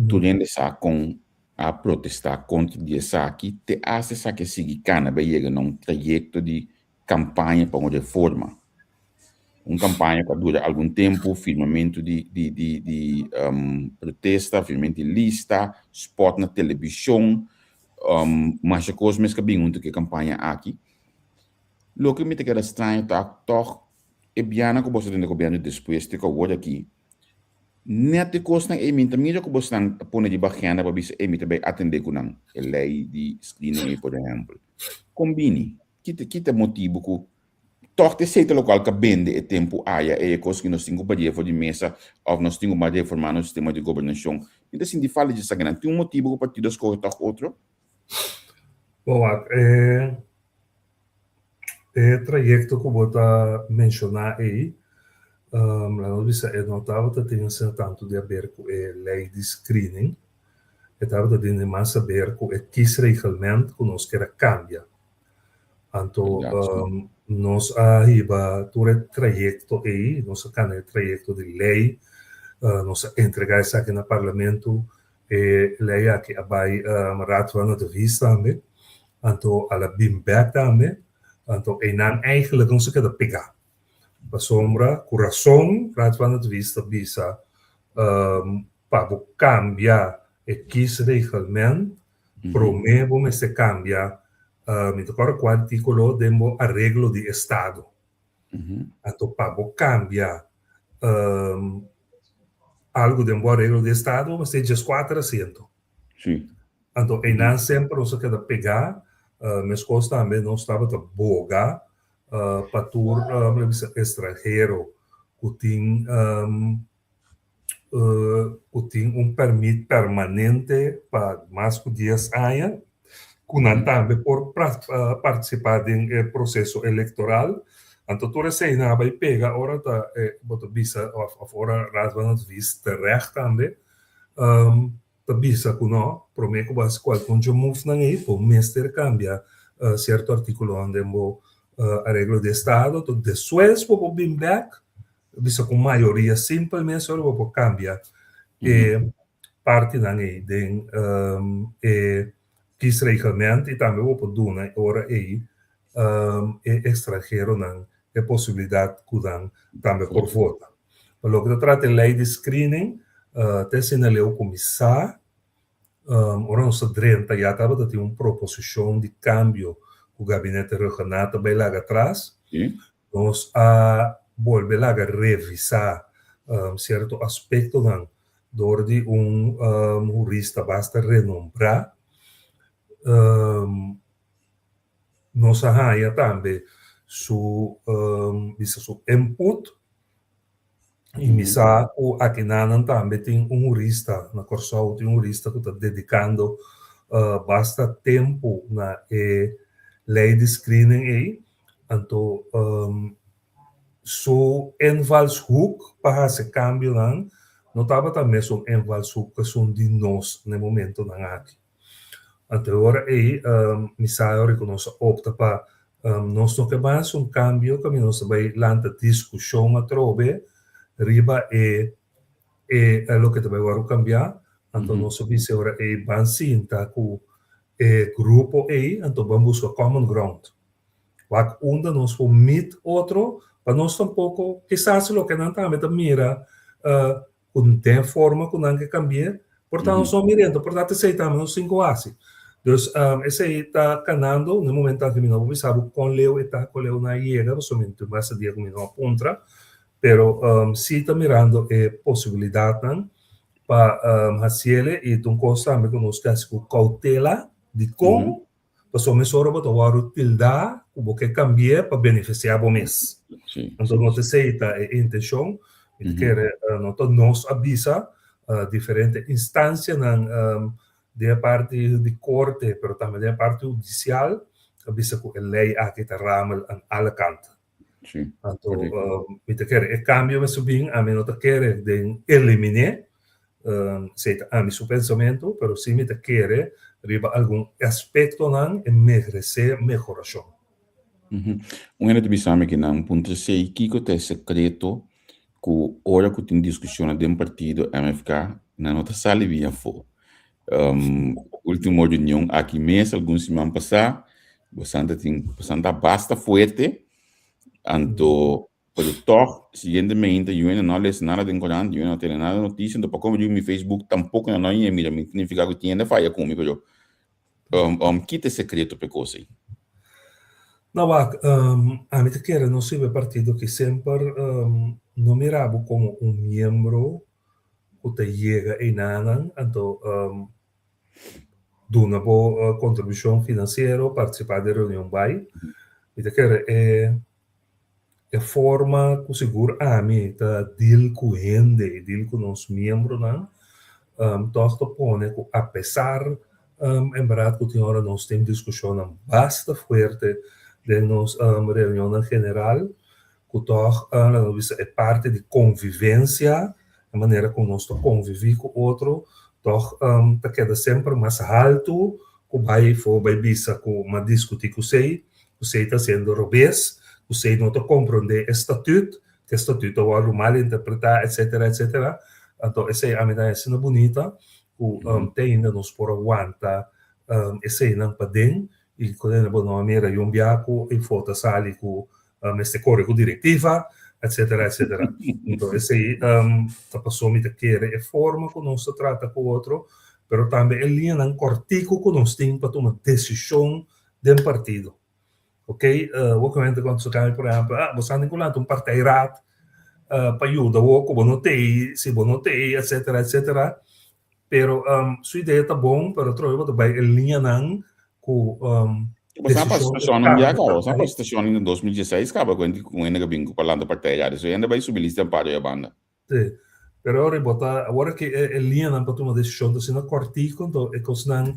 tur hende sa kon a protestá kontra di esaki te asta esaki a sigui kana bai yega na un trayekto di kampaña pa un reforma. Un kampaña ku a dura algun tempu, firmamentu di di di di protesta, firmamentu di lista, spòt na telebishon, masha kos mes ka bin huntu ku e kampaña aki. Loke mi ta keda straño ta tòg e bianan ku boso a tende gobièrnu despues te ku awor aki, nèt e kosnan ei mi ta mira ku bosnan ta pone riba agenda pa bisa ei mi ta bai atendé ku nan, e lei di screening ei por ehèmpel. Kon bini? Ki ta ki ta motibu ku tòg ta esei ta lokual ka bende e tempu aya ei e kos ku nos tin ku badia for di mesa òf nos tin ku mas reformá nos sistema di gobernashon? Mi ta sinti falta dje esakinan. Tin un motibu ku partido a skohe tòg otro? Bon wak, e e trayekto ku bo ta menshoná ei, laga nos bisa e no tabata tin asina tantu di aber ku e lei di screening, E tabata tin mas saber ku e kiesreglement ku nos ker a kambia. Anto nos a hiba tur e trayekto ei, nos a kambia e trayekto di lei. Nos a entregá esaki na Parlamento. E lei aki a bai Raad van Advies tambe, anto a la bin bèk tambe. Anto einan eigenlijk nos a keda pegá. Pasobra ku rason Raad van Advies ta bisa pa bo kambia e kiesreglement promé bo mester kambia mi ta kòrda kua artíkulo den bo areglo di estado. Anto pa bo kambia algu den bo areglo di estado bo mester dieskuater asiento. Anto einan semper nos a keda pegá, meskos tambe nos tabata boga pa tur estranhero ku tin ku tin un pèrmit permanente pa mas ku dies aña, ku nan tambe por partisipá den e proseso elektoral. Anto tur esei nan a bai pega ora ta bo ta bisa òf ora Raad van Advies terecht tambe ta bisa ku no, promé ku bo hasi kualke un dje move-nan ei, bo mester kambia sierto artíkulonan den bo areglo di estado, anto despues bo por bin bèk Bisa ku mayoria simpel mes ora bo por kambia e partinan ei den e kiesreglement i tambe bo por duna e ora ei e ekstranheronan e posibilidat ku nan tambe por vota. Pa loke ta trata e lei di screening te asina leu kuminsá. Ora nos ta drenta ya tabata tin un proposishon di kambio ku Gabinete Rhuggenaath ta bai laga atras. Nos a bolbe laga revisá sierto aspektonan dor di un hurista basta renombrá. Nos a haña tambe su bisa su input i mi sa ku akinanan tambe tin un hurista na Kòrsou tin un hurista ku ta dedikando basta tempu na e lei di screening ei. Anto su invalshoek pa hasi kambionan no tabata mesun invalshoek ku esun di nos na e momentonan aki. Anto e ora ei mi sa ora ku nos a opta pa nos no ke basa un kambio kaminda nos ta bai lanta diskushon atrobe riba e e loke ta bai wòrdu kambiá. Anto nos a bisa e ora ei ban sinta ku e grupo ei anto ban buska common ground. Wak unda nos por meet otro pa nos tampoko kisas loke nan tambe ta mira ku den forma ku nan ke kambi'é por ta nos no mir'é por ta esei tambe nos tin ku hasi. Dus esei ta kanando na e momento aki mi no por bisa bo kon leu e ta kon leu nan a yega pasobra mi tin basta dia ku mi no a puntra pero si ta mirando e posibilidatnan pa hasiel i ta un kos tambe ku nos ke hasi ku koutela dikon Pasobra mesora bo ta wòrdu tildá ku bo ke kambi'é pa benefisiá bo mes. Anto no ta esei ta e intenshon. Mi ta kere no ta nos a bisa diferente instansianan den e parti di korte pero tambe den e parti hudisial a bisa ku e lei aki ta ramel an alle kanten. Anto mi ta kere e kambio mester bin, ami no ta kere den eliminé, esei ta ami su pensamentu, pero si mi ta kere riba algun aspektonan e meresé mehorashon. Un hende ta bisa mi ki nan puntra esei, kiko ta e sekreto ku ora ku tin diskushonnan den partido MFK nan no ta sali bien afó? Ultimo reunion aki mes algun siman pasá bosan ta tin bosan ta basta fuerte anto pero tòg siguiente meinta yu hende no a lesa nada den korant yu hende no a tene nada di notisia anto pa komo riba mi facebook tampoko nan no a yega mira mi signifiká ku tin hende a faya ku mi pero kita e sekreto pa e kos ei? No wak ami ta kere nos riba e partido ki semper no mira bo komo un miembro ku ta yega einanan, anto duna bo kontribushon finansiero, partisipá den reunion bai. Mi ta kere e e forma ku sigur ami ta deal ku hende i deal ku nos miembronan tòg ta pone ku apesar en bèrdat ku tin ora nos tin diskushonnan basta fuerte den nos reunionnan general, ku tòg laga nos bisa e parti di konvivensia, e manera ku nos ta konviví ku otro, tòg ta keda semper mas haltu ku bai for bai bisa ku m'a diskutí ku esei, ku esei ta hasiendo robes, ku esei no ta komprondé e statüt, ku e statüt ta wòrdu mal interpretá, etsetera, etsetera. Anto esei ami ta asina bunita ku te ainda nos por a wanta eseinan paden i ku bo no a mira yun bia ku e foto a sali ku mester kore ku direktiva etcetera etcetera. Anto esei ta paso mi ta kere e forma ku nos ta trata ku otro pero tambe e liñanan kòrtiku ku nos tin pa tuma desishon den partido. Ok, wokamente cuando su cambia, por ejemplo, ah, bo sa tin cu lanta un partijraad pa yuda bo cu bo no tei, si bo no tei, etcetera, etcetera. Pero su idea ta bon, pero otro vez bo ta bay e liñanan cu Bo sa pa situacion nan bia caba, bo sa pa situacion in 2016 caba cu hende cu hende ka bin cu pa lanta partijraad, so hende bay subi lista en paro ya banda. Sí, pero ora bo ta, awor ki e liñanan pa tuma desishon ta asina kòrtiku, anto e kosnan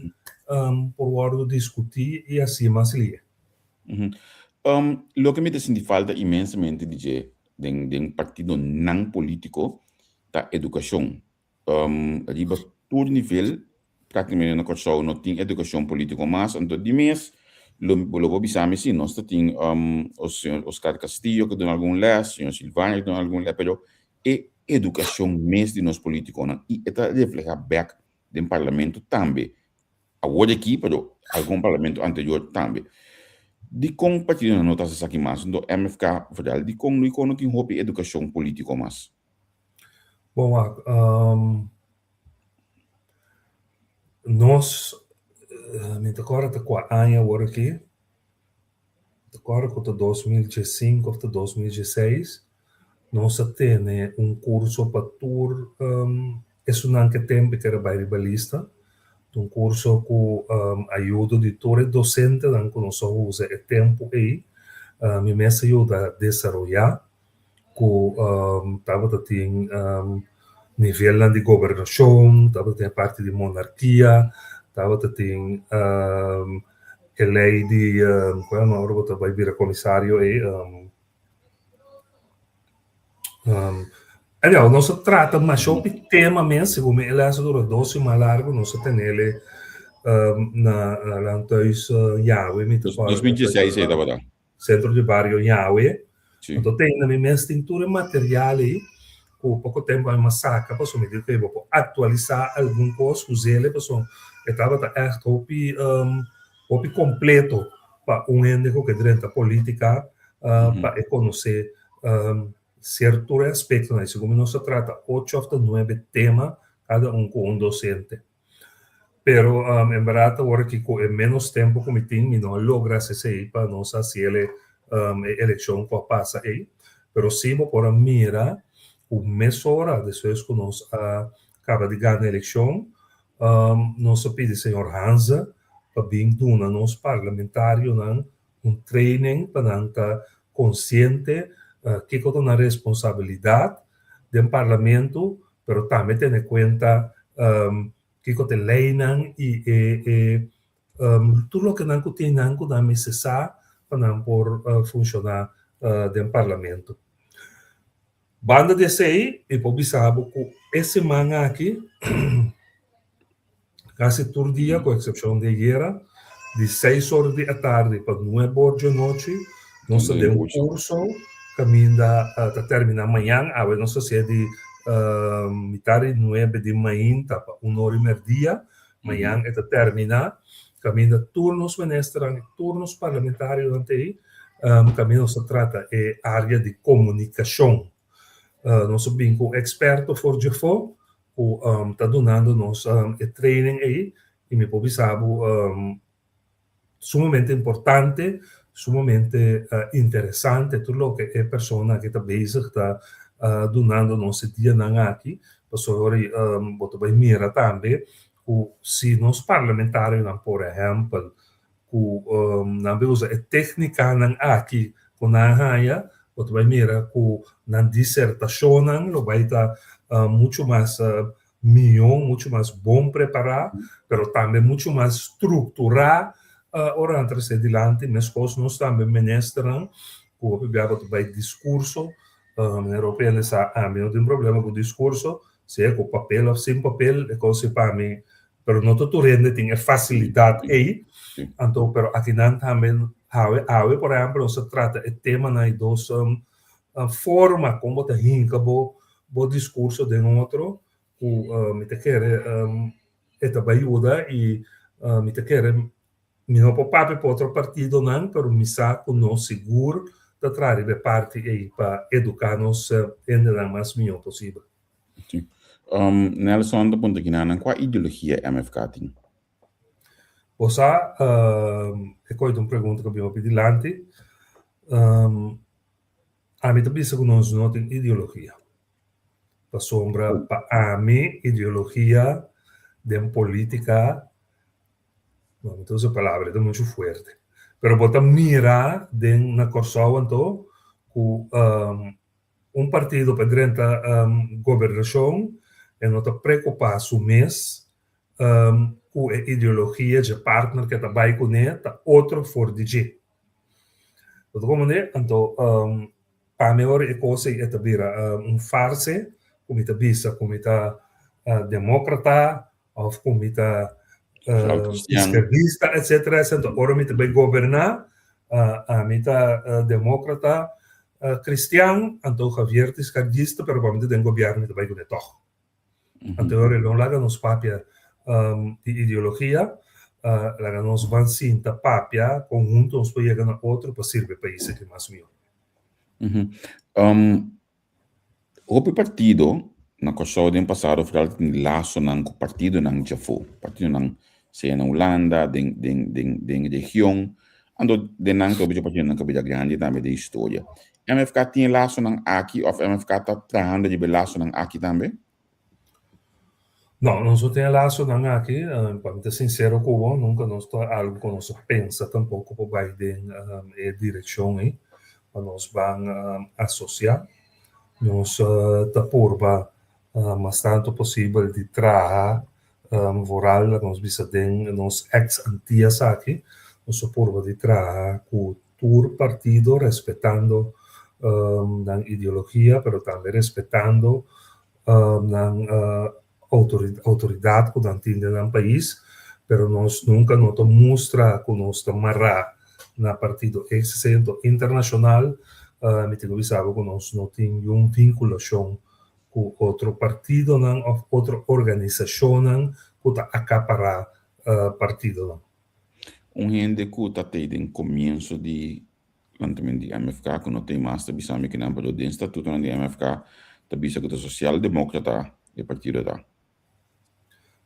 por wòrdu diskutí i hasi mas lie. Loke mi ta sinti falta inmensamente di dje den den partidonan polítiko ta edukashon. Riba tur nivel Práktikamente na Kòrsou no tin edukashon polítiko mas, anto di mes lo lo bo bisa mi si nos ta tin señor Oscar Castillo ku duna algun lès, señor Silvania ku duna algun lès, pero e edukashon mes di nos polítikonan i e ta reflehá bèk den parlamento tambe, awor di aki pero algun parlamento anterior tambe. Dikon partidonan no ta hasi esaki mas? Anto MFK vooral, dikon no tin hopi edukashon polítiko mas? Bon wak, Nos, mi ta kòrda ta kua aña awor aki, mi ta kòrda ku ta 2015 òf ta 2016, nos a tene un kurso pa tur esunnan ke tempu ker a bai riba lista. Ta un kurso ku ayudo di tur e dosentenan ku nos a usa e tempu ei. Mi mes a yuda desaroyá. Ku tabata tin nivelnan di gobernashon, tabata tin e parti di monarkia, tabata tin e lei di ku yama ora bo ta bai bira komisario ei anyhow nos a trata masha hopi tema mes segun mi e les a dura dos siman largu nos a tenele na Landhuis Yahwe mi ta kòrda. 2016 ei tabata. Centro di Bario Ñawe. Sí. Anto te ainda mi mes tin tur e material ei ku poko tempu a mi mas saka pasobra mi di ku bo por aktualisá algun kos us'el pasobra e tabata ègt hopi hopi kompleto pa un hende ku ke drenta polítika pa e konosé sierto aspektonan. Segun mi nos a trata ocho òf ta nuebe tema kada un ku un dosente. Pero en berdad awor aki cu e menos tempo cu mi tin mi no a logra haci esey pa nos haci e eleccion cu a pasa ey. Pero si bo por a mira cu mesora despues cu nos a caba di gana eleccion nos a pidi señor Hanze pa bin duna nos parlamentarionan un training pa nan ta consciente kico ta nan responsabilidad den parlamento pero tambe tene cuenta kico ta e leynan y e e tur loke nan cu tin nan cu nan mester sa pa nan por funciona den parlamento. Banda di esey mi por bisa bo cu e siman aki Casi tur dia, cu excepcion di ayera, di seis or di atardi pa nuebe or dje nochi, nos ta den un curso caminda ta termina mañan. Awe nos ta hacié di mitar di nuebe di mainta pa un or di merdia. Mañan e ta termina. Caminda tur nos ministernan y tur nos parlamentarionan ta ey. Caminda nos ta trata e area di comunicacion. Nos a bin cu experto for djefo ku ta dunando nos e training ei i mi por bisa bo sumamente importante, sumamente interesante tur loke e persona aki ta bezig ta dunando nos e dianan aki, pasobra bo ta bai mira tambe ku si nos parlamentarionan por ehèmpel ku nan bai usa e téknikanan aki ku nan a haña, bo ta bai mira ku nan disertashonnan lo bai ta muchu mas mihó, muchu mas bon prepará, pero tambe muchu mas strukturá ora nan trese dilanti. Meskos nos tambe ministernan ku hopi bia bo ta bai diskurso, manera hopi hende sa ami no tin problema ku diskurso, sea ku papel òf sin papel, e kos si pa mi Pero no ta tur hende tin e facilidad ei. Anto, pero akinan tambe awe, awe por ehempel nos a trata e temanan i dos forma kon bo ta hinka bo bo discurso den otro. ku mi ta kere e ta bai yuda i mi ta kere mi no por papia pa otro partidonan pero mi sa ku nos sigur ta traha riba e parti ei pa eduká nos hendenan mas mihó posibel. Sí. Nelson ta puntra kinanan kua ideologia MFK tin? Bo sa, e koi ta un pregunta ku a bin hopi dilanti. Ami ta bisa ku nos no tin ideologia. Pasobra pa ami ideologia den politica, no mi ta usa e palabra e ta muchu fuerte, pero bo ta mira den na Kòrsou anto ku un partido pa drenta gobernashon e no ta preokupá su mes ku e ideologia dje partner ku e ta bai kuné ta otro for di dje. Bo ta komprendé? Anto pa mi ora e kos ei e ta bira un farse ku mi ta bisa ku mi ta demókrata òf ku mi ta iskerdista etsetera etsetera. Ora mi ta bai goberná ami ta demókrata kristian anto Javier ta iskerdista pero pa mi ta den gobièrnu mi ta bai kuné tòg. Anto ora no laga nos papia di ideologia, laga nos ban sinta papia kon hunto nos por yega na otro pa sirbi e pais aki mas mihó. Hopi partido na Kòrsou den pasado foral ta tin lasonan ku partidonan djafó, partidonan sea na Hulanda, den den den den region, anto den nan ta hopi dje partidonan ku a bira grandi tambe den historia. MFK tin e lasonan aki òf MFK ta trahando riba e lasonan aki tambe? No, nos no tin e lasonan aki. Pa mi ta sinsero ku bo, nunka nos ta algu ku nos a pensa tampoko pa bai den e direkshon ei, pa nos ban asosiá. Nos ta purba mas tantu posibel di traha vooral nos bisa den nos ex Antias aki, nos a purba di traha ku tur partido respetando nan ideologia pero tambe respetando nan outoridat ku nan tin den nan pais, pero nos nunka no ta mustra ku nos ta mará na partido esei anto internashonal mi tin ku bisa bo ku nos no tin niun vinkulashon ku otro partidonan òf otro organisashonnan ku ta akapará partidonan. Un hende ku ta tei den komienso di lantamentu di MFK ku no tei mas ta bisa mi kinan pero den statutonan di MFK ta bisa ku ta sosial demokrata e partido ta.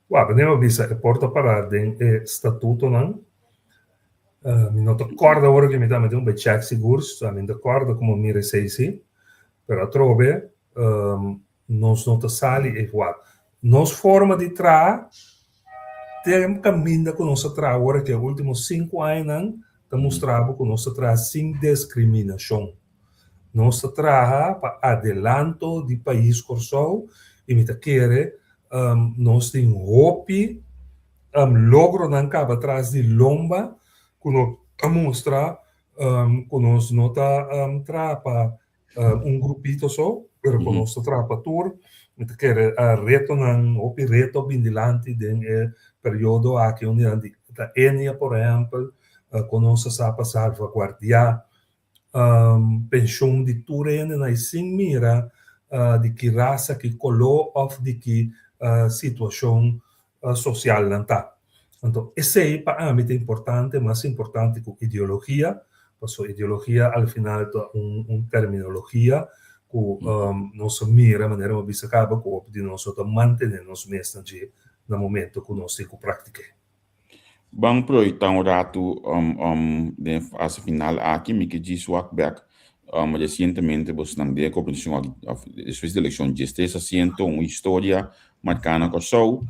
Wak, mi a bisa e por ta pará den e statutonan. Mi no ta kòrda ora ku mi ta, mi tin ku bai chèk sigur, mi no ta kòrda komo mira esei si, pero atrobe Nos no ta sali igual. Nos forma di traha den kaminda ku nos a traha awor aki e ultimo sinku añanan ta mustra bo ku nos ta traha sin deskriminashon. Nos ta traha pa adelanto di pais Kòrsou i mi ta kere nos tin hopi logronan kaba tras di lomba ku no ta mustra ku nos no ta traha pa un grupito so, pero ku nos ta traha pa tur. Mi ta kere retonan, hopi reto a bin dilanti den e periodo aki unda nan di ta Enia por ehèmpel, ku nos a sa pa salvaguardiá penshon di tur hendenan i sin mira di ki rasa, ki koló òf di ki situashon sosial nan ta. Anto esei pa ami ta importante, mas importante ku ideologia, paso ideologia al final ta un terminologia ku nos a mira manera mi a bisa kaba ku hopi di nos no ta mantene nos mes na dje na momento ku nos tin ku praktik'é. Ban proyecta un ratu den e fase final aki, mi ke djis wak bek recientemente bosnan den e competicion aki of despues di eleccion 13 asiento, un historia marca na Corsou,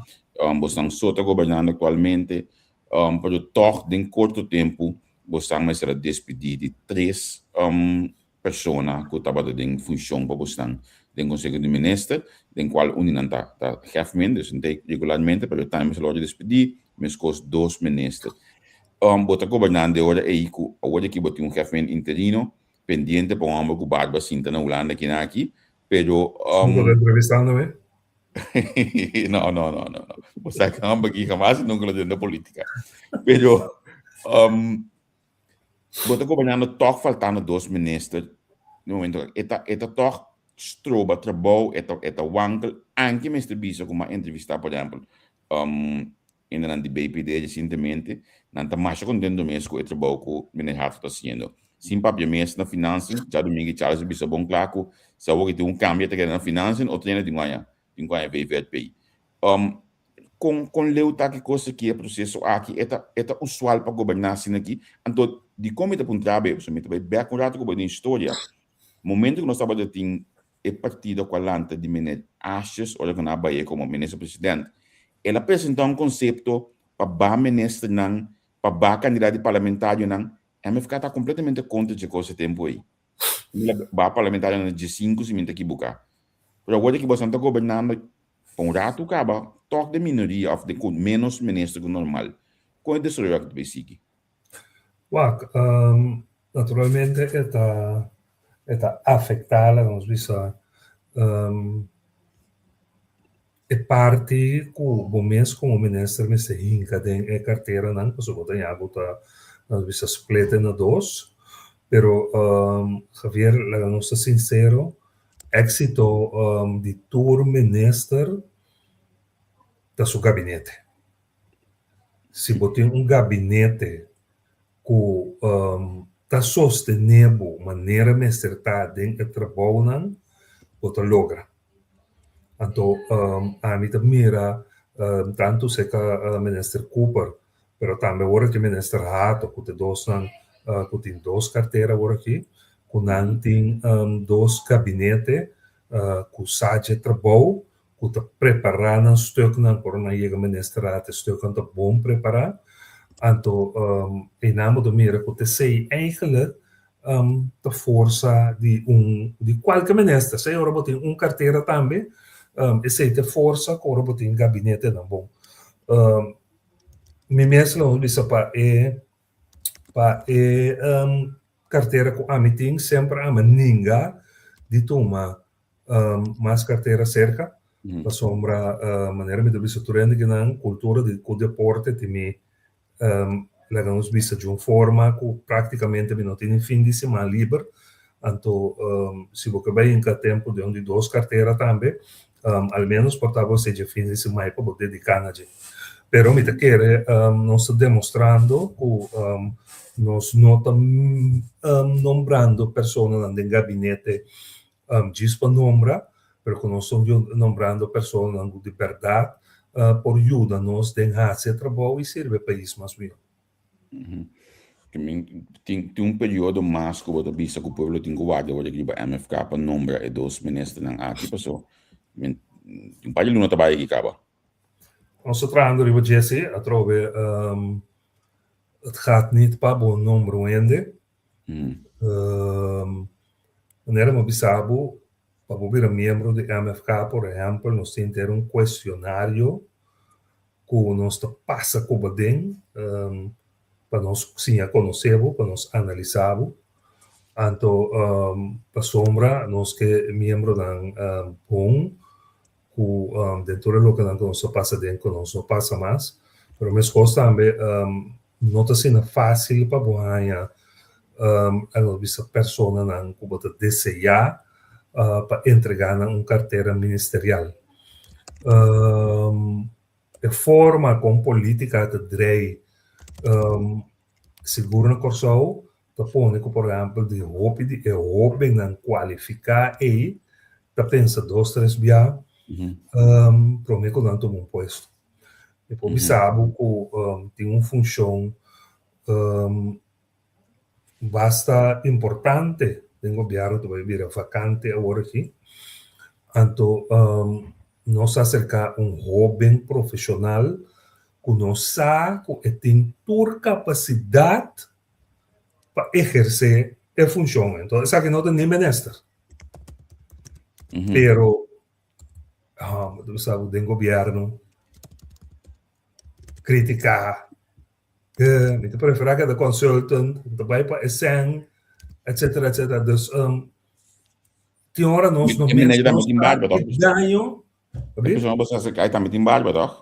bosnan so ta gobernando actualmente, pero tog den corto tempo bosnan mester a despedi di tres persona ku tabata den funshon pa bosnan den Konseho di Minister, den kual un di nan ta ta Hefman, dus nan ta regularmente, pero tambe mester wòrdu despedí, meskos dos minister. Bo ta gobernando e ora ei ku awor aki bo tin un Hefman interino pendiente pa un hòmber ku barba sinta na Hulanda kinan aki, pero. Bo ta entrevistando mi? No, no, no, no, no. Bo sa ku e hòmber aki hamas i nunka lo drenta politika. Pero. Bo ta gobernando tòg faltando dos minister di momento. E ta e ta tòg. stroba trabou, e ta e ta wankel, anke mester bisa ku mi a entrevistá por ehèmpel hendenan di BPD resientemente, nan ta masha kontento mes ku e trabou ku meneer Hartog ta hasiendo. Sin papia mes na financiën, djadumingu Charles a bisa bon kla ku si awor tin un kambio ta keda na financiën, otro hende tin ku haña tin ku haña VVRP. Kon kon leu ta ki kos aki, e proseso aki, e ta e ta usual pa goberná asina aki? Anto dikon mi ta puntra bo e? Pasobra mi ta bai bèk un ratu ku bo den historia. Momento ku nos tabata tin e partido ku a lanta di meneer Asjes ora ku nan a bai komo minister president, el a presentá un konsepto pa baha ministernan, pa baha kandidat di parlamentarionan. MFK ta kompletamente kontra dje kos e tempu ei. El a baha parlamentarionan na djesinku si mi no ta kibuká. Pero awor ki boso ta gobernando pa un ratu kaba tòg den minoria òf den ku ménos minister ku normal, kon e desaroyo aki ta bai sigui? Wak, naturalmente e ta e ta afektá laga nos bisa e parti ku bo mes komo minister mester hinka den e karteranan pasobra bo ta ña bo ta laga nos bisa split na dos. Pero Javier laga nos ta sinsero éksito di tur minister ta su gabinete. Si bo tin un gabinete ku ta sostené bo manera mester ta den e trabounan, bo ta logra. Anto ami ta mira tantu serka Minister Cooper, pero tambe awor aki Minister Hato ku ta e dosnan ku tin dos kartera awor aki, ku nan tin dos gabinete ku sa dje trabou ku ta prepará nan stuknan ora nan yega ministerat e stuknan ta bon prepará anto einan bo ta mira ku ta esei eigenlijk ta forsa di un di kualke minister sea ora bo tin un kartera tambe esei ta e forsa ku ora bo tin gabinetenan bon mi mes lo bisa pa e pa e kartera ku ami tin semper ami a ninga di tuma mas kartera serka pasobra manera mi ta bisa tur hende kinan kultura di ku deporte tin mi laga nos bisa di un forma ku praktikamente mi no tin ni fin di siman liber anto si bo ke bai hinka tempu den un di dos kartera tambe al menos por ta bo esei dje fin di siman pa bo dediká na dje pero mi ta kere nos ta demostrando ku nos no ta nombrando personanan den gabinete djis pa nombra, pero ku nos ta nombrando personanan ku di bèrdat por yuda nos den hasi e trabou i sirbi e pais mas mihó. Tin un periodo mas ku bo ta bisa ku pueblo tin ku warda ora riba MFK pa nombra e dos ministernan aki paso tin un par di luna ta bai aki kaba. Nos ta trahando riba dje si, atrobe het gaat niet pa bo nombra un hende. Manera mi a bisa bo, pa bo bira miembro di MFK por ehèmpel nos tin ter un kuestionario ku nos ta pasa ku bo aden pa nos siña konosé bo, pa nos analisá bo. Anto pasobra nos ke miembronan bon ku den tur e lokenan ku nos a pasa aden ku nos no pasa mas. Pero meskos tambe no ta asina fásil pa bo haña nos bisa personanan ku bo ta deseá pa entregá nan un kartera ministerial. E forma kon polítika ta drei sigur na Kòrsou ta pone ku por ehèmpel di hopi di e hóbennan kualifiká ei ta pensa dos tres bia promé ku nan tuma un puesto. Mi por bisa bo ku tin un funshon basta importante den gobièrnu ta bai bira vakante awor aki. Anto nos a aserká un hóben profeshonal ku nos sa ku e tin tur kapasidat pa ehersé e funshon. Enton esaki no ta ni minister. Pero bo ta bisa bo den gobièrnu kritiká mi ta preferá keda consultant, mi ta bai pa e sèn, etcetera, etcetera. Dus tin ora nos no E mes meneer tambe nos tin ta barba, toch? e daño. E persona bo sa acerca tambe tin barba, toch?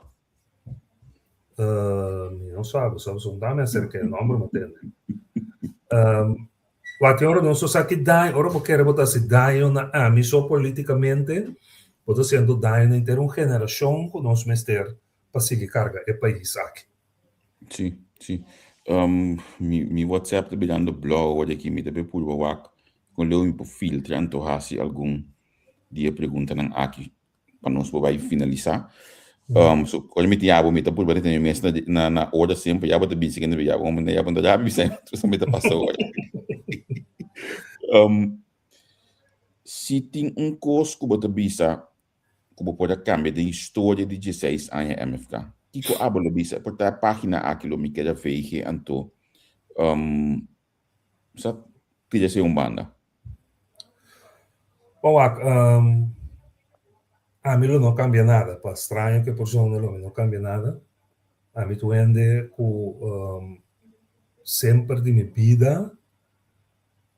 Mi no sa, bo sa, bo sa dame acerca e nomber, mi tende. Wak tin ora nos no sa ki daño, ora bo kere bo ta hasi daño na ami so politikamente, bo ta hasiendo daño na henter un generashon ku nos mester pa sigui karga e pais aki. Sí, sí. Um, mi, mi WhatsApp ta birando blauw awor aki, mi ta be purba wak kon leu mi por filtra anto hasi algun di e preguntanan aki pa nos por bai finalisá. Um, so, ora mi tin abo, mi ta purba tene mi mes na, na, na ora semper, ya bo ta bisa kende ya bo, ya bo ta rabi bisa, so mi ta pasa ora. Um, si tin un kos ku bo ta bisa ku bo por a kambia den historia di dieseis aña MFK, kiko abo lo bisa? Por ta e página aki lo mi keda veege anto um, sa tira esei un banda. Bon wak, um, ami lo no kambia nada, pa straño ku e por zona lo mi no kambia nada. Ami ta un hende ku um, semper di mi bida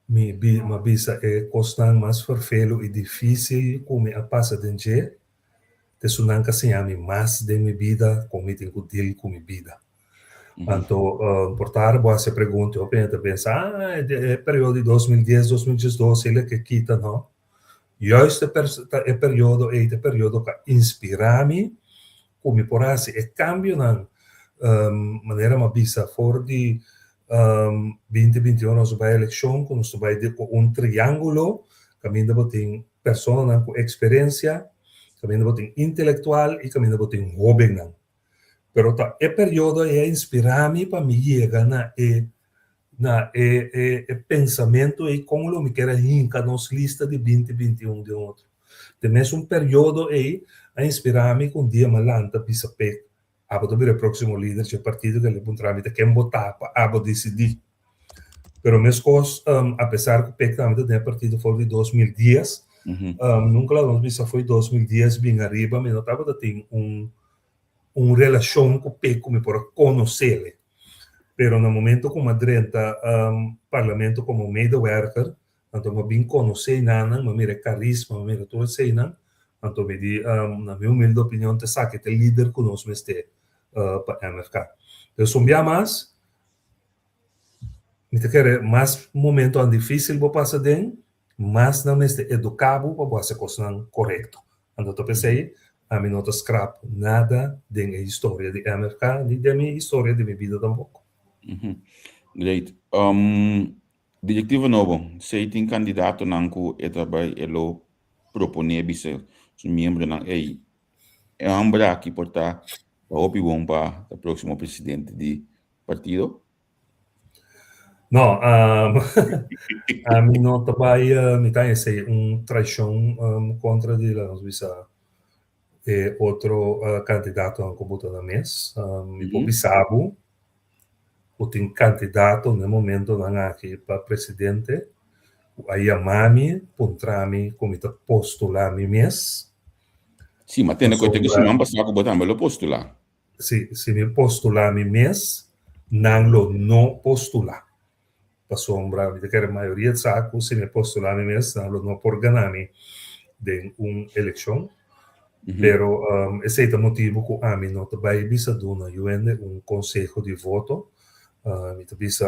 Mi a bisa e kosnan mas ferfelu i difísil ku mi a pasa den dje, ta esunnan ku a siña mi mas den mi bida kon mi tin ku dil ku mi bida. Anto, por tarde bo hasi e pregunta i hopi hende ta pensa, ah, e periodo di 2010, 2012 el a ke kita, no. Juist ta e periodo ei ta e periodo ku a inspirá mi ku mi por hasi e kambionan manera mi a bisa for di 2021 nos a bai elekshon ku nos ta bai ku un triángulo kaminda bo tin personanan ku eksperensia, kaminda bo tin intelektual i kaminda bo tin hóbennan. Pero ta e periodo ei a inspirá mi pa mi yega na e na e e e pensamentu ei kon lo mi kier a hinka nos lista di 2021 den otro. Den mesun periodo ei a inspirá mi ku un dia mi a lanta bisa p'e abo ta bira e próksimo lider dje partido ke el a puntra mi ta ken bo ta pa abo disidí. Pero meskos apesar ku p'e tambe ta den e partido for di 2010, nunka laga nos bisa for di 2010 bin ariba mi no tabata tin un un relashon ku p'e ku mi por a konosele. Pero na momento ku mi a drenta parlamento komo medewerker, anto mi a bin konosé nan, mi a mira e karisma, mi a mira tur eseinan, anto mi di, na mi humilde opinion ta esaki ta e lider ku nos mester pa MFK. Entonces un bia mas, mi ta kere mas momentonan difísil bo pasa den, mas nan mester eduká bo pa bo hasi kosnan korekto. Anto ta p'esei ami no ta skrap nada den e historia di MFK ni den mi historia di mi bida tampoko. Great. Direktiva nobo, Sei tin kandidatonan ku e ta bai e lo proponé bisa su miembronan, ey, e hòmber aki por ta hopi bon pa ta próksimo presidente di partido? No, ami no ta bai, mi ta esei un traishon kontra di laga nos bisa e otro kandidatonan ku bo ta na mes. Mi por bisa bo ku tin kandidato na e momentonan aki pa presidente ku a yama mi, puntra mi ku mi ta postulá mi mes. Sí, ma tene kuenta ku siman pasá ku bo tambe lo postulá. Si, si mi postulá mi mes, nan lo no postulá. Pasobra mi ta kere mayoria sa ku si mi postulá mi mes, nan lo no por gana mi den un elekshon. Pero esei ta motibu ku ami no ta bai bisa duna yu hende un konseho di voto. Mi ta bisa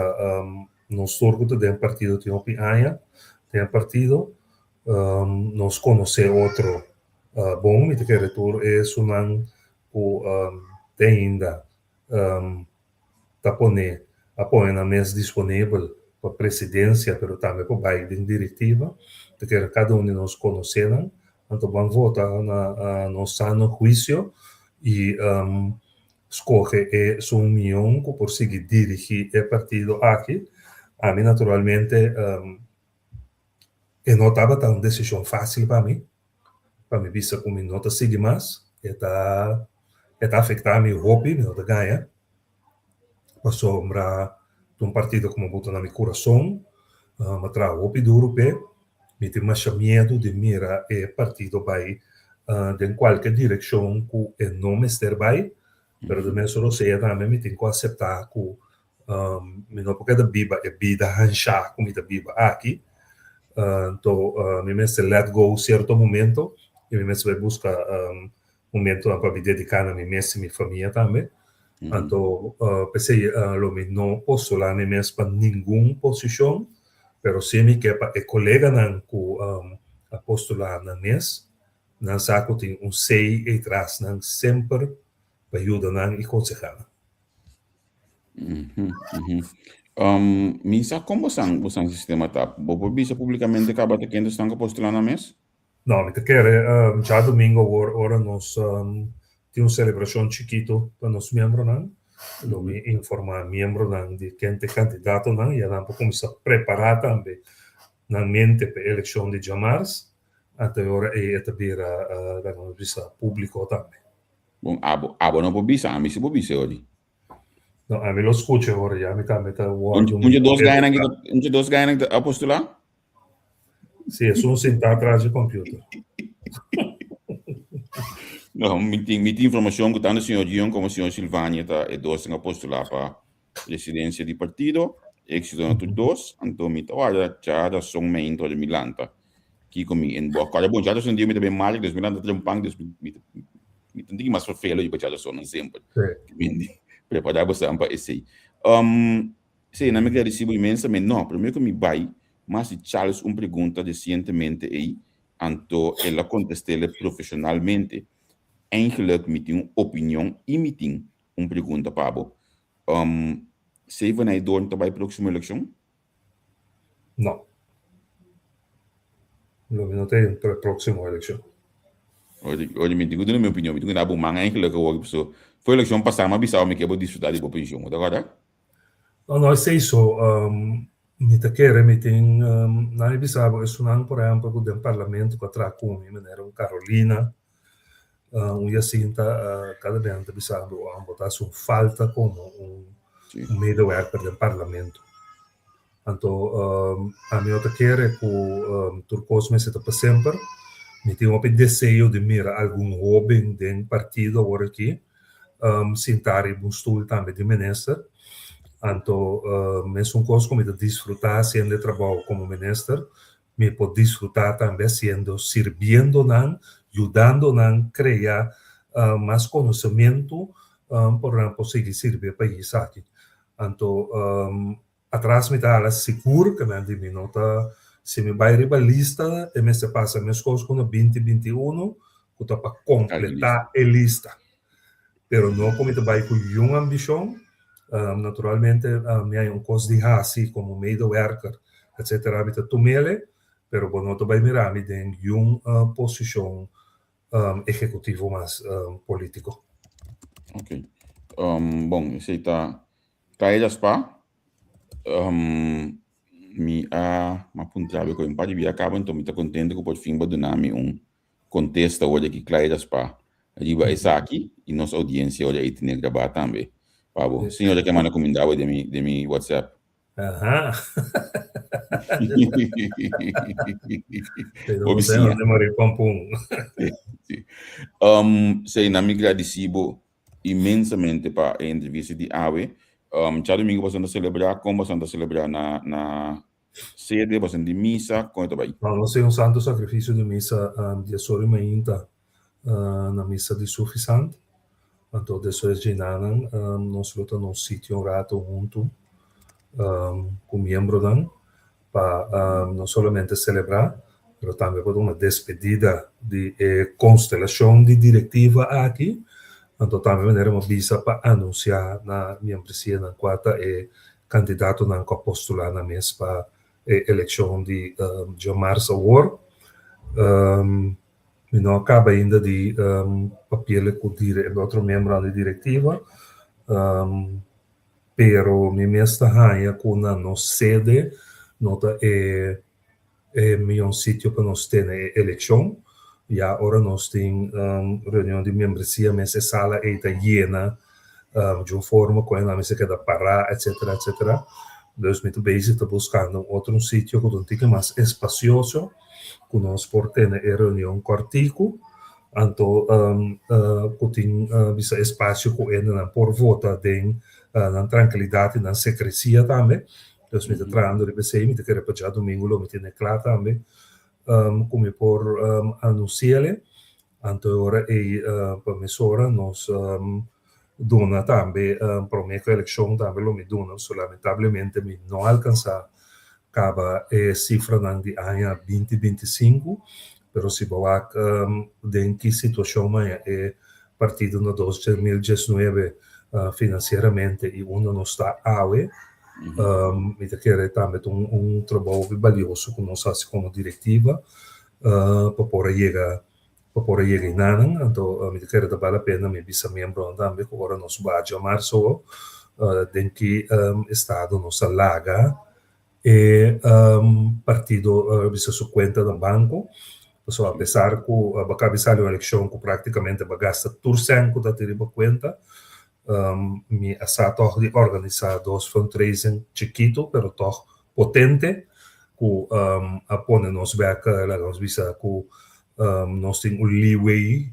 nos tur ku ta den partido tin hopi aña den e partido, nos konosé otro bon. Mi ta kere tur esunnan ku te ainda ta pone a pone nan mes disponibel pa presidensia pero tambe pa bai den direktiva. Ta kere kada un di nos konosé nan, anto ban vota na nos sano huisio i skohe esun mion ku por sigui dirigí e partido aki. Ami naturalmente e no tabata un desishon fásil pa mi. Pa mi bisa ku mi no ta sigui mas, e ta e ta afektá mi hopi, mi no ta gaña, pasobra ta un partido ku mi a buta na mi kurason, mi a traha hopi duru p'e, mi tin masha miedu di mira e partido bai den kualke direkshon ku e no mester bai, pero den mesun rosea tambe mi tin ku aseptá ku Mi no por keda biba e bida hanshá ku mi ta biba aki. Anto mi mester let go sierto momento i mi mester bai buska momentonan pa mi dediká na mi mes i mi famia tambe. Anto p'esei lo mi no postulá mi mes pa ningun posishon. Pero si mi ke pa e koleganan ku a postulá nan mes, nan sa ku tin un sei ei tras nan semper pa yuda nan i konsehá nan. Mi sa kon bosan bosan sistema ta. Bo por bisa publikamente kaba ta kende esnan ku a postulá nan mes? No, mi ta kere djadumingu awor ora nos tin un selebrashon chikitu pa nos miembronan. Lo mi informá miembronan di ken ta e kandidatonan i anan por kuminsá prepará tambe nan mente pa e elekshon di djamars. Anto e ora ei e ta bira laga nos bisa públiko tambe. Bon, abo abo no por bisa, ami si por bisa e ori. No, ami lo skucha e ora ya, mi tambe ta wòrdu Un dje dos gainan ki ta un dje dos gainan ki ta a postulá? Si, esun sintá tras di computer. No, mi tin, mi tin informacion cu tanto señor Gion como señor Silvania ta e dos a postula pa presidencia di partido. Éxito na tur dos. Anto mi ta warda cha razón me into mi lanta. Kiko mi en bo. Kora bon, cha razón dia mi ta ben mal, dus mi lanta trempan, dus mi mi mi ta un mas vervelo pa cha razón semper. Mi prepara bo pa esey. Um, Sí, nan mi gradisí bo inmensamente. No, promé ku mi bai, mi hasi Charles un pregunta resientemente ei, anto el a kontest'é profeshonalmente. Eigenlijk mi tin un opinion i mi tin un pregunta pa bo. Um, Sevenaidorn ta bai próksimo elekshon? No. Lo mi no ta den pa próksimo elekshon. Ora, ora mi tin ku duna mi opinion, mi tin ku duna bo man eigenlijk awor, pasobra for elekshon pasá mi a bisa bo mi ke bo disfrutá di bo penshon, bo ta kòrda? No, no esei so. Mi ta kere mi tin, nan e bisa bo esunnan por ehempel ku den parlamento ku a traha ku mi, manera un Carolina, un Jacinta, kada bia nan ta bisa bo, bo ta hasi un falta komo un medewerker den parlamento. Anto ami no ta kere ku tur kos mester ta pa semper. Mi tin hopi deseo di mira algun hoben den partido awor aki sinta riba un stul tambe di minister. Anto mesun kos ku mi ta disfruta hasiendo e trabou komo minister, mi por disfruta tambe hasiendo sirbiendo nan, yudando nan krea mas konosementu por nan por sigui sirbi e pais aki. Anto Atras mi ta hala sigur ke men di mi no ta, si mi bai riba lista e mester pasa meskos ku na binti 21 ku ta pa kompletá e lista. Pero no ku mi ta bai ku yun ambishon, naturalmente mi hay un kos di hasi komo medewerker etcetera mi ta tumele, pero bo no ta bai mira mi den yun posishon ehekutivo mas politiko. Ok. Bon, esei ta Kaida spa, mi a mi a puntra bo ku un par di bia kaba enton mi ta kontento ku por fin bo duna mi un kontesta ora ki Klaida spa riba esaki i nos oudiensia ora ei tene grabá tambe pa bo. Señora ke manda kuminda bo den mi den mi WhatsApp. Aha. Bo bisiña. Si, na mi gradisí bo inmensamente pa e entrevista di awe. Djadumingu boso ta selebrá, kon boso ta selebrá na na sede, boso di misa, kon e ta bai? No, nos tin un santo sakrifisio di misa diesori mainta na misa di Sufisant. Anto despues djinanan nos lo ta na un sitio un rato huntu ku miembronan pa no solamente selebrá, pero tambe pa duna despedida di e konstelashon di direktiva aki, anto tambe manera mi a bisa pa anunsiá na miembresianan kua ta e kandidatonan ku a postulá nan mes pa e elekshon di djamars awor. Mi no a kaba ainda di papi'e ku e otro miembronan di direktiva. Pero mi mes ta haña ku na nos sede no ta e e mion sitio pa nos tene e elekshon. Ya ora nos tin reunion di membresia mes e sala ei ta yena di un forma ku nan mester keda pará etsetera etsetera. Dus mi ta bezig ta buskando un otro un sitio ku ta un tiki mas espasioso ku nos por tene e reunion kòrtiku. Anto ku tin bisa espasio ku hendenan por vota den nan trankilidat i nan sekresia tambe. Dus mi ta trahando riba esei, mi ta kere pa djadumingu lo mi tene kla tambe ku mi por anunsi'e. Anto e ora ei pa mesora nos duna tambe prome ku elekshon tambe lo mi duna, so lamentablemente mi no alkansa. kaba e sifranan di aña 2025, pero si bo wak den ki situashon maya e partido na 2019 finansieramente i unda nos ta awe, mi ta kere tambe ta un trabou hopi balioso ku nos hasi komo direktiva pa por a yega pa por a yega enanan. Anto mi ta kere ta bal la pena mi bisa miembronan tambe ku ora nos baha djamarso den ki estado nos a laga e partido bisa su kuenta na banko. Pasobra apesar ku bo a kabi sali un elekshon ku praktikamente bo a gasta tur sèn ku ta tin riba kuenta, mi a sa tòg di organisá dos fundraising chikitu pero tòg potente ku a pone nos bèk, laga nos bisa ku nos tin un leeway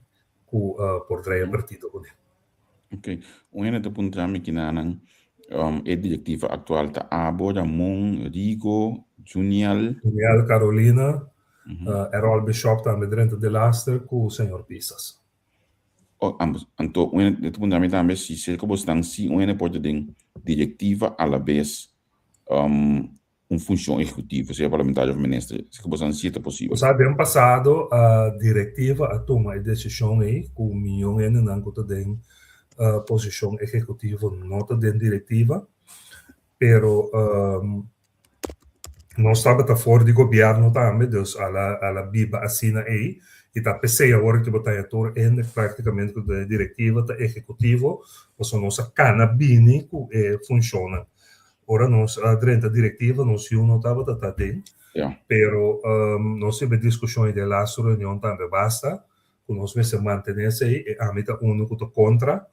ku por trae partido kuné. Ok. Un hende ta puntra mi kinanan e directiva actual ta abo, Ramon, Rigo, Juniel. Juniel, Carolina, Errol Bishop tambe drenta de laster ku señor Pisas. Oh, ambos. Anto un hende ta puntra mi tambe si cerca bosnan si un hende por ta den directiva alabes un funcion ehecutivo, sea parlamentario of minister, si ku boso si ta posibel. Osea, den pasado directiva a tuma e decision ei ku miyon hendenan ku ta den posicion ehecutivo no ta den directiva, pero nos tabata for di gobierno tambe, dus a la a la biba asina ei, i ta p'esei awor ki bo ta haña tur hende practicamente ku ta den directiva ta ehecutivo, pasobra nos a kana bini ku e funcionnan. Ora nos a drenta directiva nos yu no tabata ta den, pero nos tin e discusion den laatste reunion tambe basta cu nos mester mantene esey y ami ta uno cu ta contra.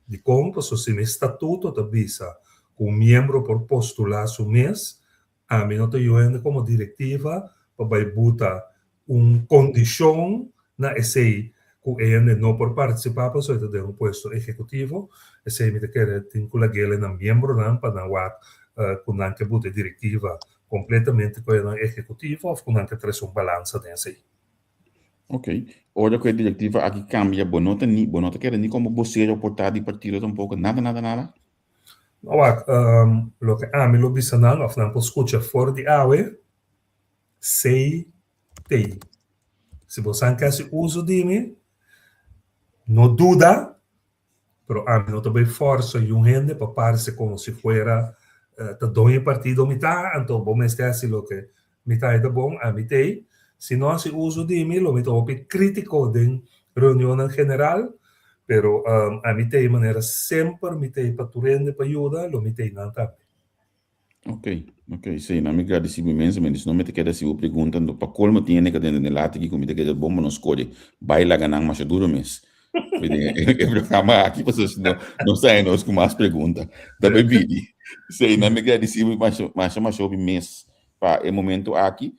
Dicon? Pasobra si mi statuto ta bisa cu un miembro por postula su mes, ami no ta yu hende como directiva pa bay buta un kondishon na esei ku e hende no por partisipá pasobra e ta den un puesto ehekutivo. Esei mi ta kere tin ku lag'el na miembronan pa nan wak ku nan ke buta e direktiva kompletamente ku e nan ehekutivo òf ku nan ke trese un balansa den esei. Ok. Ora ku e direktiva aki kambia bo no ta ni bo no ta kere ni komo bosero por ta di partido tampoko? Nada nada nada? No wak, loke ami lo bisa nan òf nan por skucha for di awe, CT. Si bo san ke hasi uso di mi, no duda, pero ami no ta bay forsa yun hende pa parse como si fuera ta doño e partido mi ta, anto bo mester hasi loke mi ta e ta bon, ami t'ey. Si no hasi uso di mi, lo mi ta hopi critico den reunionnan general, pero ami t'ey manera semper mi t'ey pa tur hende pa yuda, lo mi t'ey nan tambe. Ok, ok, sí, na mi gradisí bo inmensamente. Si no mi ta keda hasi bo pregunta, anto pa kolmo tin hende ka den den lata aki ku mi ta keda bon pa nos kore bai laga nan masha duro mes. Den e programa aki pasobra si no nos ta haña nos ku mas pregunta. Ta bai bini. Sí, na mi gradisí bo masha masha masha hopi mes pa e momento aki.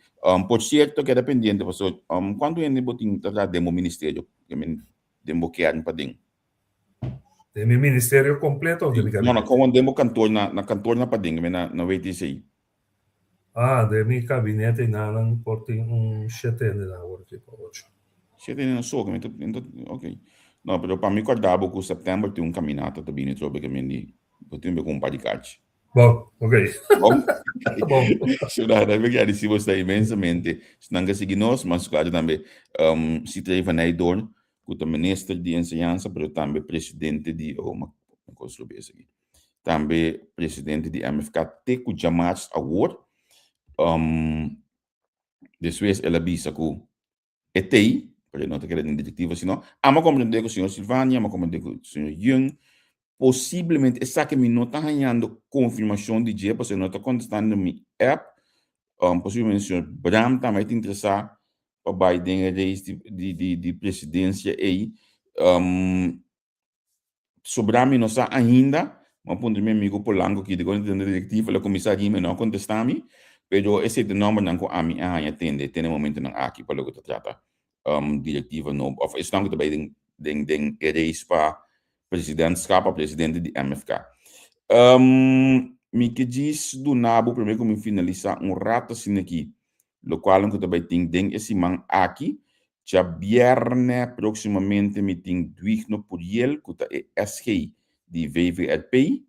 Por sierto keda pendiente pasobra kuantu hende bo tin ta traha den bo ministerio, den bo kern paden? Den mi ministerio completo of den mi gabinete? No, no, como den bo kantoor, na, na kantoor na paden, na, na WTC. Ah, den mi gabinete nanan por tin un shete hende na awor ki pa ocho. Shete hende na so, mi ta, ok. No, pero pa mi korda bo ku september tin un kaminata ta bini trobe ke men di, bo tin be ku un par di kachi. Bon, ok. Bon? Bon. Shurada, mi gradisi bo sta inmensamente. Nan ka sigui nos, mas klaro tambe, um, Citrey van Nijdoorn, ku ta minister di enseñansa pero tambe presidente di oh ma kos lo bes aki tambe presidente di MFK te ku djamars awor um, despues el a bisa ku e tei pero e no ta kere den direktiva sino amo komprende ku señor Silvania amo komprende ku señor Jung posiblemente esaki mi no ta hañando konfirmashon di dje pasobra e no ta kontestando mi app um, posiblemente señor Bram tambe ta interesá pa bai den e race di, di, di, di presidencia ei. Um, sobra mi no sa ainda, ma puntra mi amigo Polanco ki di den directiva, la cuminsa rima no a contesta mi, pero esei ta nombernan cu ami a haña tende te na momentonan aki pa loke ta trata um, directiva nobo, of esnan cu ta bai den, den, den e race pa presidentschap pa presidente di MFK. Um, mi ke djis duna bo prome ku mi finalisa un rato asina aki lokualnan ku ta bai tin den e siman aki. Djabièrnè próksimamente mi tin Duigno Puriel ku ta e SG di VVRP.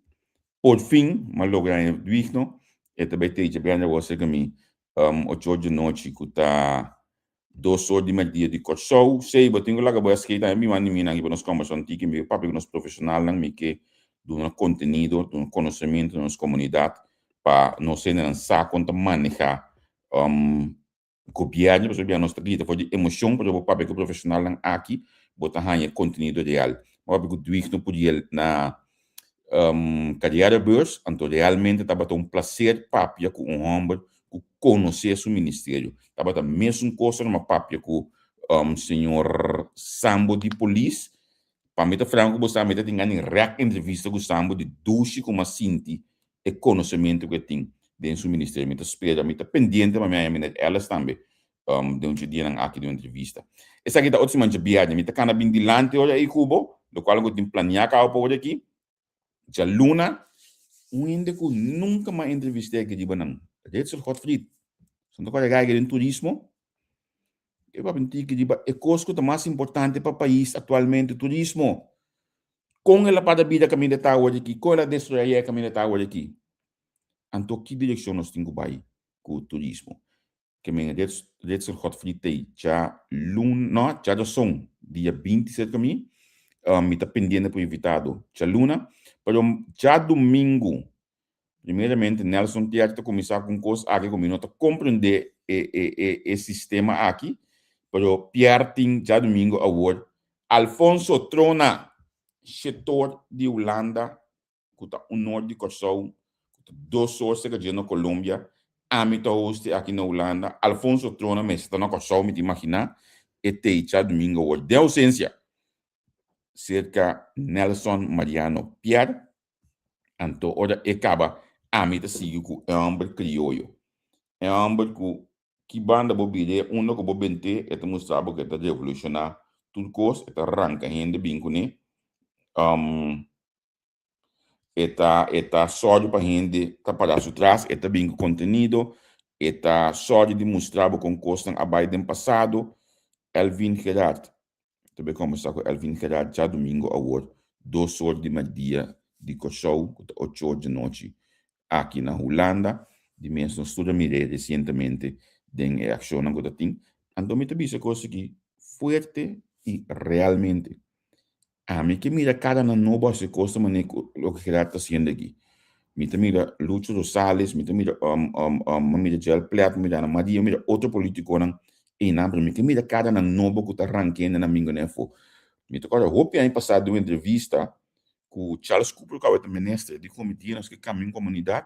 Por fin m'a logra haña Duigno. E ta bai techa bende awor serka mi ocho or di nochi ku ta dos or di merdia di Kòrsou. Sey, bo tin ku laga bo SG tambe mi manda mi nan riba nos kòmbersashon un tiki. Mi ke papia ku nos profeshonalnan, mi ke duna kontenido, duna konosementu na nos komunidat pa nos hendenan sa kon ta manehá Gobièrnu pasobra bia nos ta grita for di emocion pero bo papia ku profesionalnan aki bo ta haña e contenido real. Bo papia ku Duigno Puriel na Carrièrebeurs anto realmente tabata un placer papia ku un hòmber ku konosé su ministerio. Tabata mesun kos ora mi a papia ku señor Sambo di polis. Pa mi ta franco ku bo sa mi ta tin gana di rèk entrevista ku Sambo di dushi ku mi a sinti e konosementu ku e tin den su ministerio. Mi ta spera, mi ta pendiente pa mi haña Meneer Ellis tambe den un dje dianan aki den un entrevista. Esaki ta otro siman djabièrnè. Mi ta kana bin dilanti ora ei ku bo, lokual ku tin planiá kaba pa ora aki. Djaluna, un hende ku nunka mi a entrevist'é aki riba nan, Ritzel Godfried. Santa Kòrda Gaiga den turismo. E papia un tiki riba e kos ku ta mas importante pa pais aktualmente, turismo. Kon el a para bida kaminda e ta awor aki? Kon el a destruí e kaminda e ta awor aki? Anto ki direkshon nos tin ku bai ku turismo? Ke men Ritzel Godfried tei dja lun, no, djarason dia 20 serka mi, mi ta pendiente pa invitado djaluna, pero djadumingu Primeramente Nelson Tiago ta kuminsá ku un kos aki ku mi no ta komprendé e e e e sistema aki, pero Pierre tin djadumingu awor Alfonso Trona, shetor di Hulanda ku ta un nort di Kòrsou, ku ta dos or serka dje na Colombia, ami ta host aki na Hulanda, Alfonso Trona mester ta na Kòrsou mi ta imaginá, e tei djadumingu awor den ousensia serka Nelson Mariano Pierre. Anto ora e kaba, ami ta sigui ku e hòmber krioyo. E hòmber ku ki banda bo bira e, unda ku bo bent'é, e ta mustra bo ku e ta revolushoná tur kos, e ta ranka hende bin kuné. E ta e ta sòru pa hende ta pará su tras, e ta bin ku kontenido, e ta sòru di mustra bo kon kosnan a bai den pasado. Elvin Gerard Ta bay combersa cu Elvin Gerard djadomingo awor dos or di merdia di Corsou cu ta ocho or djanochi aki na Hulanda. Di mes nos tur a mir'é recientemente den e accionnan cu ta tin. Anto mi ta bisa cos aki fuerte y realmente. Ami ke mira caranan nobo haci cos ta manera cu loke Gerard ta haciendo aki. Mi ta mira Lucho Rosales, mi ta mira mi mira Gerald Plet, mi mira Ana Maria, mi mira otro politiconan einan, pero mi ta mira caranan nobo cu ta ranquendo na mingo den afo. Mi ta corda hopi aña pasa den un entrevista cu Charles Cooper cu awe ta minister, di cu mi dia nos ke cambia un comunidad,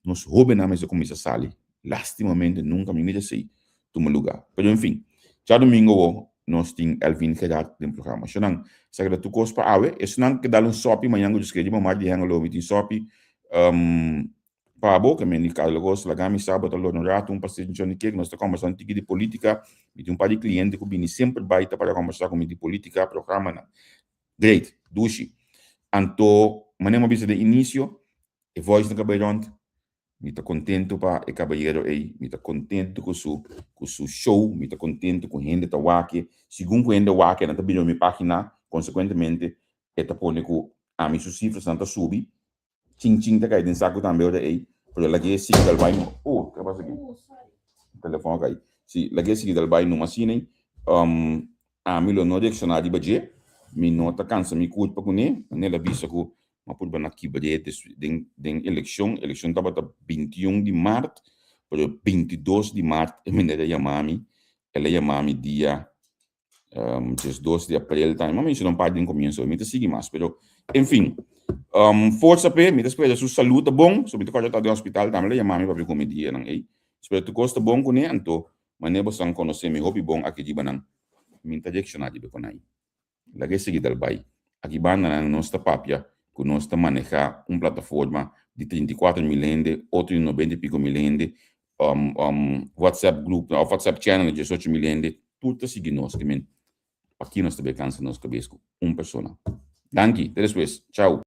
nos hobennan mester cuminsa sali. Lastimamente nunca mi mira esey tuma lugar. Pero en fin, djadomingo awo nos tin Elvin Gerard den programa. Esnan, esaki ta tur cos pa awe. Esnan ke dal un sopi mañan cu Dios kere, riba mar di Hengelo mi tin sopi pa bo, ke men di Carlo Gos, laga mi sa bo ta lora un rato un pastel di Johnny Cake, nos ta combersa un tiki di politica. Mi tin un par di cliente cu bini semper bay ta para combersa cu mi di politica, programanan. Great, dushi. Anto, manera mi a bisa den inicio, e voice no ka bay rond. Mi ta contento pa e cabayero ey, mi ta contento cu su cu su show, mi ta contento cu hende ta wak e, segun cu hende wak e nan ta bira mi pagina, consecuentemente e ta pone cu ami su cifrasnan ta subi, chin chin ta cay den saco tambe ora ey, pero lag'e sigui dal bay no, oh ke pasa aki? Telefon a cay, si lag'e sigui dal bay numa asina ey, Ami lo no reakshoná riba dje, mi no ta kansa mi kurpa kuné, manera el a bisa ku mi a purba na kibr'é den den elekshon, elekshon tabata bintiun di mart, pero bintidos di mart e meneer a yama mi, el a yama mi dia diesdos di aprel tambe, mi a menshoná un par den komienso, mi ta sigui mas, pero enfin, forsa p'e, mi ta spera su salú ta bon, so mi ta kòrda ta den hospital tambe, el a yama mi papia ku mi dianan ei, spera tur kos ta bon kuné, anto Manera boso konosé mi hopi bon aki riba nan, mi ta reakshoná riba e konai. Laga e sigui dal bai. Aki bandanan nos ta papia ku nos ta manehá un plataforma di 34 mil hende, otro di 90 i piko mil hende, WhatsApp group òf WhatsApp channel di 18 mil hende, tur ta sigui nos. Ke men, paki nos ta bai kansa nos kabes ku un persona? Danki, te despues. Chau.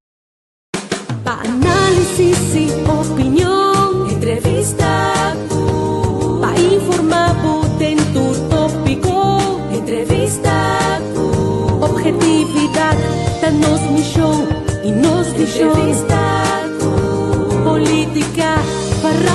Pa análisis y opinion, entrevista ku. Pa informá bo den tur tópiko, entrevista ku. Objetividad ta nos mishon i nos vishon. Entrevista ku. Polítika, farándula.